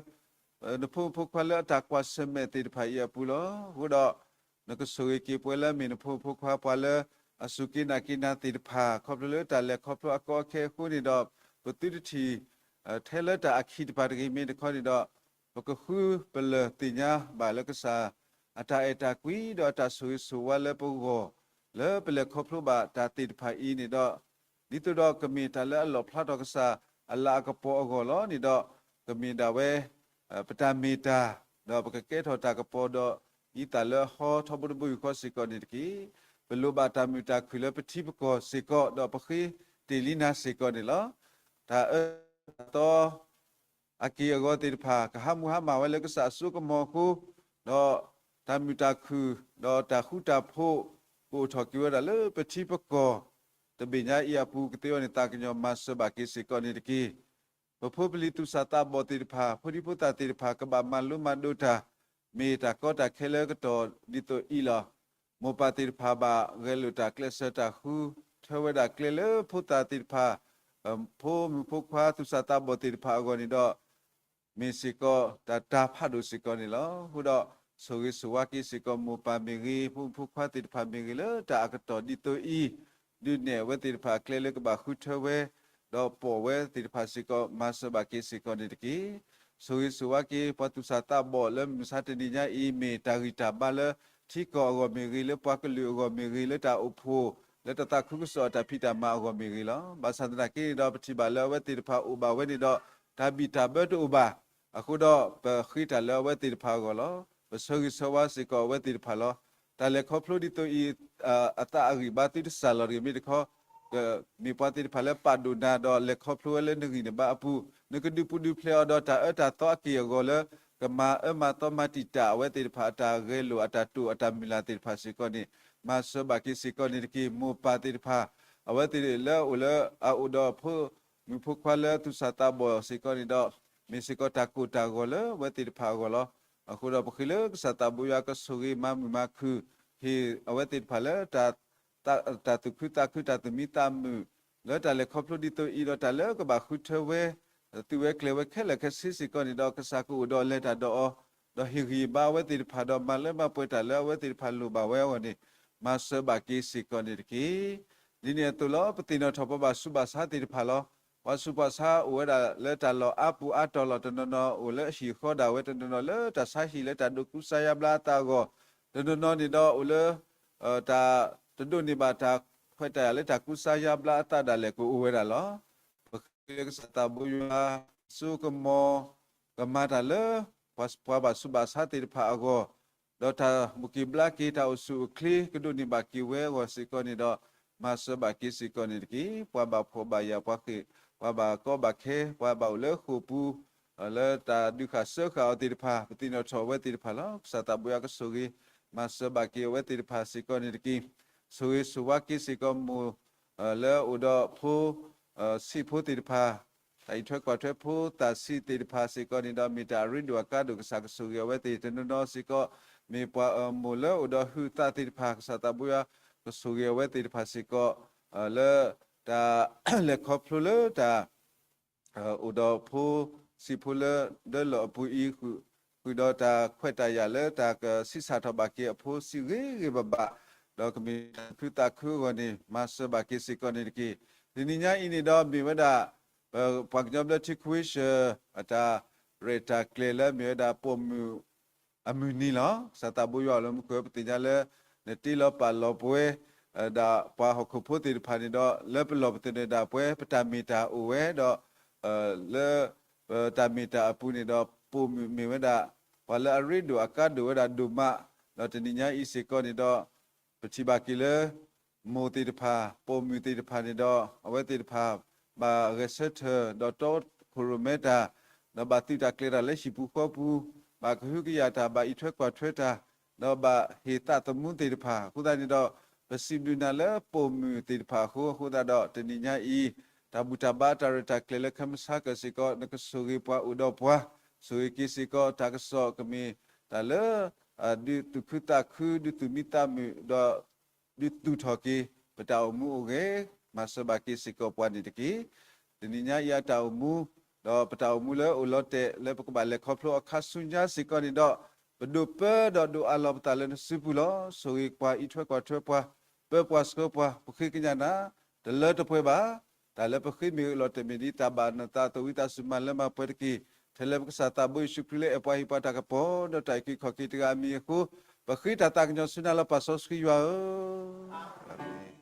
နဖိမုၣ်ဖိခွါလၢအတၢ်ကွၢ်ဆၢၣ်မဲာ်သ့ၣ်တဖၣ်အံၤအပူၤလီၤ. အဃိဒီး နကဆိၣ်ဂ့ၤက့ၤပှၤလၢအမ့ၢ်နဖိမုၣ်ဖိခွါ ပှၤလၢအစူၢ်က့ၤနာ်က့ၤနၤသ့ၣ်တဖၣ် ခီဖျိလၢတၢ်လဲၤခီဖျိအကီအခဲအဃိန့ၣ်ဒီး ပသုတထံၣ် ထဲလၢတၢ်အခံတဖၣ်တဂ့ၤ မ့ၢ်တခီန့ၣ်ဒီး ပကဃုပလၢၢ်သ့ၣ်ညါဘၣ်လၢကစၢ် အတၢ်အဲၣ်တၢ်ကွံဒီးအတၢ်ဆိၣ်ဂ့ၤဆိၣ်ဝါလၢပဂီၢ် လၢပလဲၤခီဖျိဘၣ်တၢ်သ့ၣ်တဖၣ်အံၤန့ၣ်ဒီး ဒ်သိးဒီးကမ့ၢ်တၢ်လၢအလီၣ်ဖျါထီၣ်ကစၢ်အလၤအကပီၤအဂီၢ်လီၤန့ၣ်ဒီး ကမ့ၢ်ဒၣ်ဝဲ ပတၢ်မ့ၢ်တၢ် ဒီးပကကဲထီၣ်တၢ်ကပီၤဒီး အံသၣ်လၢအဟီထီဘိတဘိယူၢ်ဃီစ့ၢ်ကီးန့ၣ်တက့ၢ်. ပလိၣ်ဘၣ်တၢ်မုာ်တၢ်ခုၣ်လၢပထံပကီၢ်စ့ၢ်ကီး ဒီးပဃ့တ့ၢ်လံနၤစ့ၢ်ကီးန့ၣ်လီၤ. တၢ်အၢတၢ်သီ အက့ၢ်အဂီၤသ့ၣ်တဖၣ် ကဟးမူဟါမၢ်ဝဲလၢကစၢ်အစိကမီၤအဃိ, ဒီးတၢ်မုာ်တၢ်ခုၣ် ဒီးတၢ်ဃူတၢ်ဖိး ကအိၣ်ထီၣ်က့ၤဝဲဒၣ်လၢပထံပကီၢ် တဘ့ၣ်ညါအံၤအပူၤကသ့အီၤန့ၣ် သးကညီၤမၤစၢၤဘၣ်က့ၤစ့ၢ်ကီးန့ၣ်တက့ၢ်. ပဖိပလံၤသူၣ်စၢ်သးဘီၣ်သ့ၣ်တဖၣ် ဖိဒံဖိသၣ်သ့ၣ်တဖၣ် ကဘၣ်မၤလိမၤဒိးတၢ် မ့ၢ်တၢ်ကီတၢ်ခဲလၢကတီၢ်ဒ်သိးအံၤလီၤ. မိၢ်ပၢ်သ့ၣ်တဖၣ်ဘၣ်ဂဲၤလိာ်တၢ်ကျဲးစၢးတၢ်ဃုထၢဝဲဒၣ်ကျဲလၢဖိသၣ်သ့ၣ်တဖၣ် ဖိမုၣ်ဖိခွါသူၣ်စၢ်သးဘီၣ်သ့ၣ်တဖၣ်အဂီၢ်န့ၣ်ဒီး မ့ၢ်စ့ၢ်ကီးတၢ်တၢ်ဖးဒိၣ်စ့ၢ်ကီးန့ၣ်လီၤ. အဃိဒီးဆိၣ်ဂ့ၤဆိၣ်ဝါက့ၤစ့ၢ်ကီးမိၢ်ပၢ်မ့ၢ်ဂ့ၤ ဖိမုၣ်ဖိခွါသ့ၣ်တဖၣ်မ့ၢ်ဂ့ၤ လၢတၢ်အကတီၢ်ဒ်သိးအံၤ ဒုးနဲၣ်အဝဲသ့ၣ်တဖၣ်အကျဲလၢကဘၣ်ဃုထၢဝဲ ဒီးပိာ်ဝဲသ့ၣ်တဖၣ်စ့ၢ်ကီး မၤစၢၤဘၣ်က့ၤစ့ၢ်ကီးန့ၣ်တက့ၢ်. ဆိၣ်ဂ့ၤဆိၣ်ဝါက့ၤ ပှၤသူၣ်စၢ်သးဘီၣ်လၢမုၢ်မဆါတနံၤညါအံၤ မ့ၢ်တၢ်ဂံၢ်တၢ်ဘါလၢထံကီၢ်အဂီၢ်မ့ၢ်ဂ့ၤ လၢပှၤကလုာ်အဂီၢ်မ့ၢ်ဂ့ၤ လၢတၢ်အိၣ်ဖှိၣ် လၢတၢ်သးခုကစီၣ်အတၢ်ဖံးတၢ်မၤအဂီၢ်မ့ၢ်ဂ့ၤလီၤ. ဘၣ်ဆၣ်သနာ်က့န့ၣ်ဒီး ပထံၣ်ဘၣ်လၢအဝဲသ့ၣ်တဖၣ်အိၣ်ဘၣ်ဝဲန့ၣ်ဒီး တၢ်ဘံၣ်တၢ်ဘၢတအိၣ်ဘၣ်. အဃိဒီးပဃ့တၢ်လၢအဝဲသ့ၣ်တဖၣ်အဂီၢ်လီၤ. ပဆၢဂ့ၤဆၢဝါစ့ၢ်ကီးအဝဲသ့ၣ်တဖၣ်လီၤ. တၢ်လဲၤခီဖျိဒ်သိးအံၤ အသးအဂံၢ်ဘါသုတစၢ်လီၤတဂ့ၤ မ့ၢ်တခီ မ့ၢ်ပှၤသ့ၣ်တဖၣ်လၢပာ်ဒိၣ်နၤဒီးလဲၤခီဖျိဝဲလၢနဂံၢ်နဘါအပူၤ နကဒုးပူၤဒုးဖျဲးအီၤဒီးတၢ်အၢတၢ်သီအက့ၢ်အဂီၤလၢ ကမၤအၢမၤသီမၤတံာ်တာ်အဝဲသ့ၣ်တဖၣ်အတၢ်ဂဲၤလိာ်အတၢ်တိာ်အတၢ်မုၢ်လၢ်သ့ၣ်တဖၣ်စ့ၢ်ကီးန့ၣ် မၤစၢၤဘၣ်က့ၤစ့ၢ်ကီးန့ၣ်တက့ၢ်. မိၢ်ပၢ်သ့ၣ်တဖၣ် အဝဲသ့ၣ်လၢအိၣ်လၢအအိၣ်ဒီးဖိမုၣ်ဖိခွါလၢသူၣ်စၢ်သးဘီၣ်စ့ၢ်ကီးန့ၣ်ဒီး မ့ၢ်စ့ၢ်ကီးတၢ်ကိၢ်တၢ်ဂီၤလၢအဝဲသ့ၣ်တဖၣ်အဂီၢ်လီၤ. အဃိဒီးပဃ့လၢကစၢ်သးဘိယွၤကဆိၣ်ဂ့ၤမၤမုာ်မၤခုၣ် ဟ့ၣ်အဝဲသ့ၣ်တဖၣ်လၢ တၢ်သူၣ်ခုသးခုတၢ်သူၣ်မံသးမုာ် လၢတၢ်လဲၤခီဖျိဒ်သိးအံၤဒီးတၢ်လၢကဘၣ်ဃုထၢဝဲ သုးဝဲကျဲၤဝဲခဲလၢာ်ခဲဆ့စ့ၢ်ကီးန့ၣ်ဒီး ကစၢ်ကအိၣ်ဒီးအလဲၤတၢ်ဒီးအီၤ ဒီးဟ့ၣ်ဂံၢ်ဘါအဝဲသ့ၣ်တဖၣ်ဒီးမၤလၢမၤပှဲၤတၢ်လၢအဝဲသ့ၣ်တဖၣ်လိၣ်ဘၣ်ဝဲအဂီၢ်န့ၣ် မၤစၢၤဘၣ်က့ၤစ့ၢ်ကီးန့ၣ်တက့ၢ်. ဒ်န့ၣ်အသိးလီၤ ပသ့ၣ်နီၣ်ထီၣ်ပှၤဘၣ်ဆူးဘၣ်ဆါသ့ၣ်တဖၣ်လီၤ. ပှၤဆူးပှၤဆါအိၣ်ဝဲဒၣ်လၢတၢ်လီၢ်အါပူၤအါတီၤလီၤ. တနီၤနီၤအိၣ်လၢအဟံၣ်ဃီဒၣ်ဝဲ တနီၤနီၤလၢတၢ်ဆါဟံၣ်လၢတၢ်ဒိးကူစါယါဘျါအသးအဂီၢ်, တနီၤနီၤန့ၣ်ဒီးအိၣ်လၢ တၢ်တဒိးန့ၢ်ဘၣ်တၢ်ခွဲးတၢ်ယာ်လၢတၢ်ကူစါယါဘျါအသးဒၣ်လဲာ်ကအိၣ်ဝဲဒၣ်လီၤ. ပဃ့လၢကစၢ်သးဘိယွၤ စိကမီၤ ကမၤတၢ်လၢ ပှၤဘၣ်ဆူးဘၣ်ဆါသ့ၣ်တဖၣ်အဂီၢ်, ဒီးတၢ်ဘူၣ်က့ၤဘျါက့ၤတၢ်အိၣ်ဆူၣ်အိၣ်ချ့ကဒိးန့ၢ်ဘၣ်က့ၤဝဲအဂီၢ်စ့ၢ်ကီးန့ၣ်ဒီး မၤစၢၤဘၣ်က့ၤစ့ၢ်ကီးန့ၣ်တက့ၢ်. ပှၤဘၣ်ဖှီၣ်ဘၣ်ယာ် ပှၤဃ့ၢ် ပှၤဘၣ်ကီဘၣ်ခဲ ပှၤဘၣ်အိၣ်လၢဃိာ်ပူၤ လၢတၢ်ဒုးဃာ်စၢဃာ်အီၤသ့ၣ်တဖၣ် ပသ့ၣ်နီၣ်ထီၣ်အဝဲသ့ၣ်တဖၣ်လီၤ. ကစၢ်သးဘိယွၤကဆိၣ်ဂ့ၤ မၤစၢၤဘၣ်က့ၤအဝဲသ့ၣ်တဖၣ်စ့ၢ်ကီးန့ၣ်တက့ၢ်. ဆိၣ်ဂ့ၤဆိၣ်ဝါက့ၤစ့ၢ်ကီးမိၢ် လၢအအိၣ်ဒီးဖိ ဆံးဖိသ့ၣ်တဖၣ် တၢ်အံးထွဲကွၢ်ထွဲဖိသၣ်ဆံးသ့ၣ်တဖၣ်စ့ၢ်ကီးန့ၣ်ဒီး မ့ၢ်တၢ်အရ့ဒိၣ်အကါဒိၣ် ကစၢ်ကဆိၣ်ဂ့ၤအဝဲသ့ၣ်တနီၤနီၤစ့ၢ်ကီး, မ့ၢ်ပှၤမိၢ်လၢအအိၣ်ဒီးဟုးသးသ့ၣ်တဖၣ် ကစၢ်သးဘိယွၤကဆိၣ်ဂ့ၤအဝဲသ့ၣ်တဖၣ်စ့ၢ်ကီး လၢတၢ်လဲၤခီဖျိလၢတၢ် အိၣ်ဒီးဖိဆံးဖိလၢဒၢလီၢ်အပူၤအံၤ ဃုာ်ဒီးတၢ်ခွဲးတၢ်ယာ်လၢတၢ်ကဆံးစၢ်ထီၣ်ဘၣ်က့ၤအဖိဆံးဂ့ၤဂ့ၤဘၣ်ဘၣ်, ဒီးကမ့ၢ်တၢ်သူၣ်ခုသးခုအဂီၢ်န့ၣ် မၤစၢၤဘၣ်က့ၤစ့ၢ်ကီးန့ၣ်တက့ၢ်. တနံၤညါအံၤန့ၣ်ဒီးမ့ၢ်ဝဲဒၣ် ပပှၤကညီဘျၢထံခဝ့ၡၢၣ် အတၢ်ရဲၣ်တၢ်ကျဲၤလၢမ့ၢ်ဝဲဒၣ်ပိာ်မုၣ်အမုၢ်နံၤလီၤ. ကစၢ်သးဘိယွၤလၢမူခိၣ် ပသ့ၣ်ညါလၢ နတ့လီၤပာ်လီၤပဝဲ ဒ်ပှၤဟီၣ်ခိၣ်ဖိသ့ၣ်တဖၣ်န့ၣ်ဒီး လၢပလီၢ်ပသနၢၣ်ဒၣ်ပှဲၤ ပတၢ်မ့ၢ်တၢ်အိၣ်ဝဲဒီး လၢ ပတၢ်မ့ၢ်တၢ်အပူၤန့ၣ်ဒီး ပိာ်မုၣ်မ့ၢ်ဝဲဒၣ် ပှၤလၢအရ့ဒိၣ်အကါဒိၣ်ဝဲဒၣ်ဒိၣ်မး, ဒီးတနံၤညါအံၤစ့ၢ်ကီးန့ၣ်ဒီး ပထံၣ်ဘၣ်က့ၤလၢ မိၢ်သ့ၣ်တဖၣ် ပိာ်မုၣ်သ့ၣ်တဖၣ်န့ၣ်ဒီး အဝဲသ့ၣ်တဖၣ် ဘၣ်ဂဲၤဆၢထၢၣ် ဒီးတီခိၣ်ရိၣ်မဲတၢ်, ဒီးဘၣ်သုးတၢ်ကျဲၤတၢ်လၢဟံၣ်ပူၤဃီပူၤ, ဘၣ်ကဟုကယာ်တၢ် ဘၣ်အံးထွဲကွၢ်ထွဲတၢ်, ဒီးဘၣ်ဟ့ၣ်သးသမူသ့ၣ်တဖၣ် အဃိသတးန့ၣ်ဒီး ပစံးဘျုးနၤလၢပိာ်မုၣ်သ့ၣ်တဖၣ်အဃိ, အဃိသတးဒီးတနံၤညါအံၤ တၢ်ဘူၣ်တၢ်ဘါတၢ်ရဲၣ်တၢ်ကျဲၤလၢခဲမုၢ်ဆါကၢၢ်စ့ၢ်ကီး နကဆိၣ်ဂ့ၤပှၤအိၣ်ဒီးပှၤ, ဆိၣ်ဂ့ၤက့ၤစ့ၢ်ကီး တၢ်ကစီၣ်ကမ့ၢ်တၢ်လၢ ဒုးသူၣ်ခုသးခု ဒုးသူၣ်မံသးမုာ် ဒီး ဒုးသူၣ်ထီၣ်က့ၤ ပတၢ်အိၣ်မူအိၣ်ဂဲၤ မၤစၢၤဘၣ်က့ၤစ့ၢ်ကီးပှၤန့ၣ်တက့ၢ်. တနံၤညါအံၤအတၢ်အိၣ်မူ ဒီးပတၢ်အိၣ်မူလၢအိၣ်လီၤတဲာ်လၢပကဘၣ်လဲၤခီဖျိအခါဆူညါစ့ၢ်ကီးန့ၣ်ဒီး ပဒိးပၢဒီးဒိးအးလီၤပသးလၢနစုပူၤလီၤ. ဆိၣ်ဂ့ၤပှၤ အံးထွဲကွၢ်ထွဲပှၤ ပၢပှၤဆှၢပှၤ ပဃ့ကညးနၤ တလၢတပှဲၤဘၣ်. တၢ်လၢပဃ့မ့ၢ်အၢၣ်လီၤတဲာ်မ့ၢ်ဒ်တၢ်ဘၣ်နသးသဝံသးစူၤမၤလၢမၤပှဲၤတက့ၢ်. ထဲလၢပကစၢ်သးဘိယ့ၣ်ၡူးခရံာ်လၢအဲၣ်ပှၤဟ့ၣ်ပှၤတၢ်ကပီၤ ဒီးတၢ်အုၣ်က့ၤခီၣ်က့ၤတဂၤအမံၤအဃိ ပဃ့တၢ်သးကညီၤဆူနၤလီၤ ပၢ်စီဆှံယွၤဧၢ, အၤမ့ၣ်.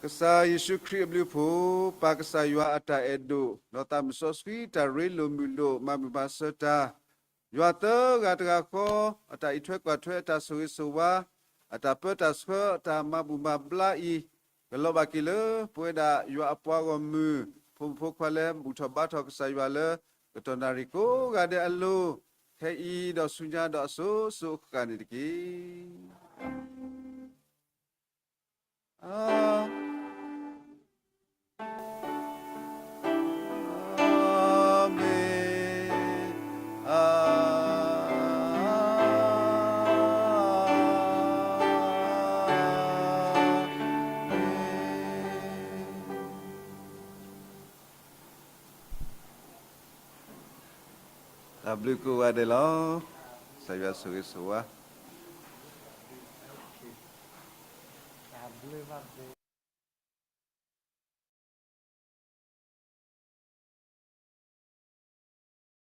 ကစၢ်ယ့ၣ်ၡူးခရံာ်အဘျုးအဖှိၣ်, ပၢ်ကစၢ်ယွၤအတၢ်အဲၣ်ဒိၣ်, ဒီးသးစီဆှံတၢ်ရ့လိာ်မုာ်လိာ် မၤဘူၣ်မၤစၢၤတၢ်, ယွၤသၢဂၤတဂၤဃီ အတၢ်အံးထွဲကွၢ်ထွဲ အတၢ်ဆိၣ်ဂ့ၤဆိၣ်ဝါ, အတၢ်ပၢတၢ်ဆှၢ အတၢ်မၤဘူၣ်မၤဘျါအံၤ ကလီၤဘၣ်က့ၤလၢ ပဝဲဒၣ်ယွၤအပှၤဂီၢ်မုၢ် ဖိမုၣ်ဖိခွါလၢဘူၣ်ထီၣ်ဘါထီၣ်ကစၢ်ယွၤလၢ ကတီၢ်နၣ်ရံၣ်ကိးဂၤဒဲးအလိၤ, ခဲအံၤဒီးဆူညါဒီးအစိၤစိၤအဃၣ်ဃၣ်န့ၣ်တက့ၢ်. အၤမ့ၣ်, အၤမ့ၣ်. တၢ်ဘျုးကိးဂၤဒဲးလီၤ. ကစၢ်ယွၤဆိၣ်ဂ့ၤဆိၣ်ဝါ.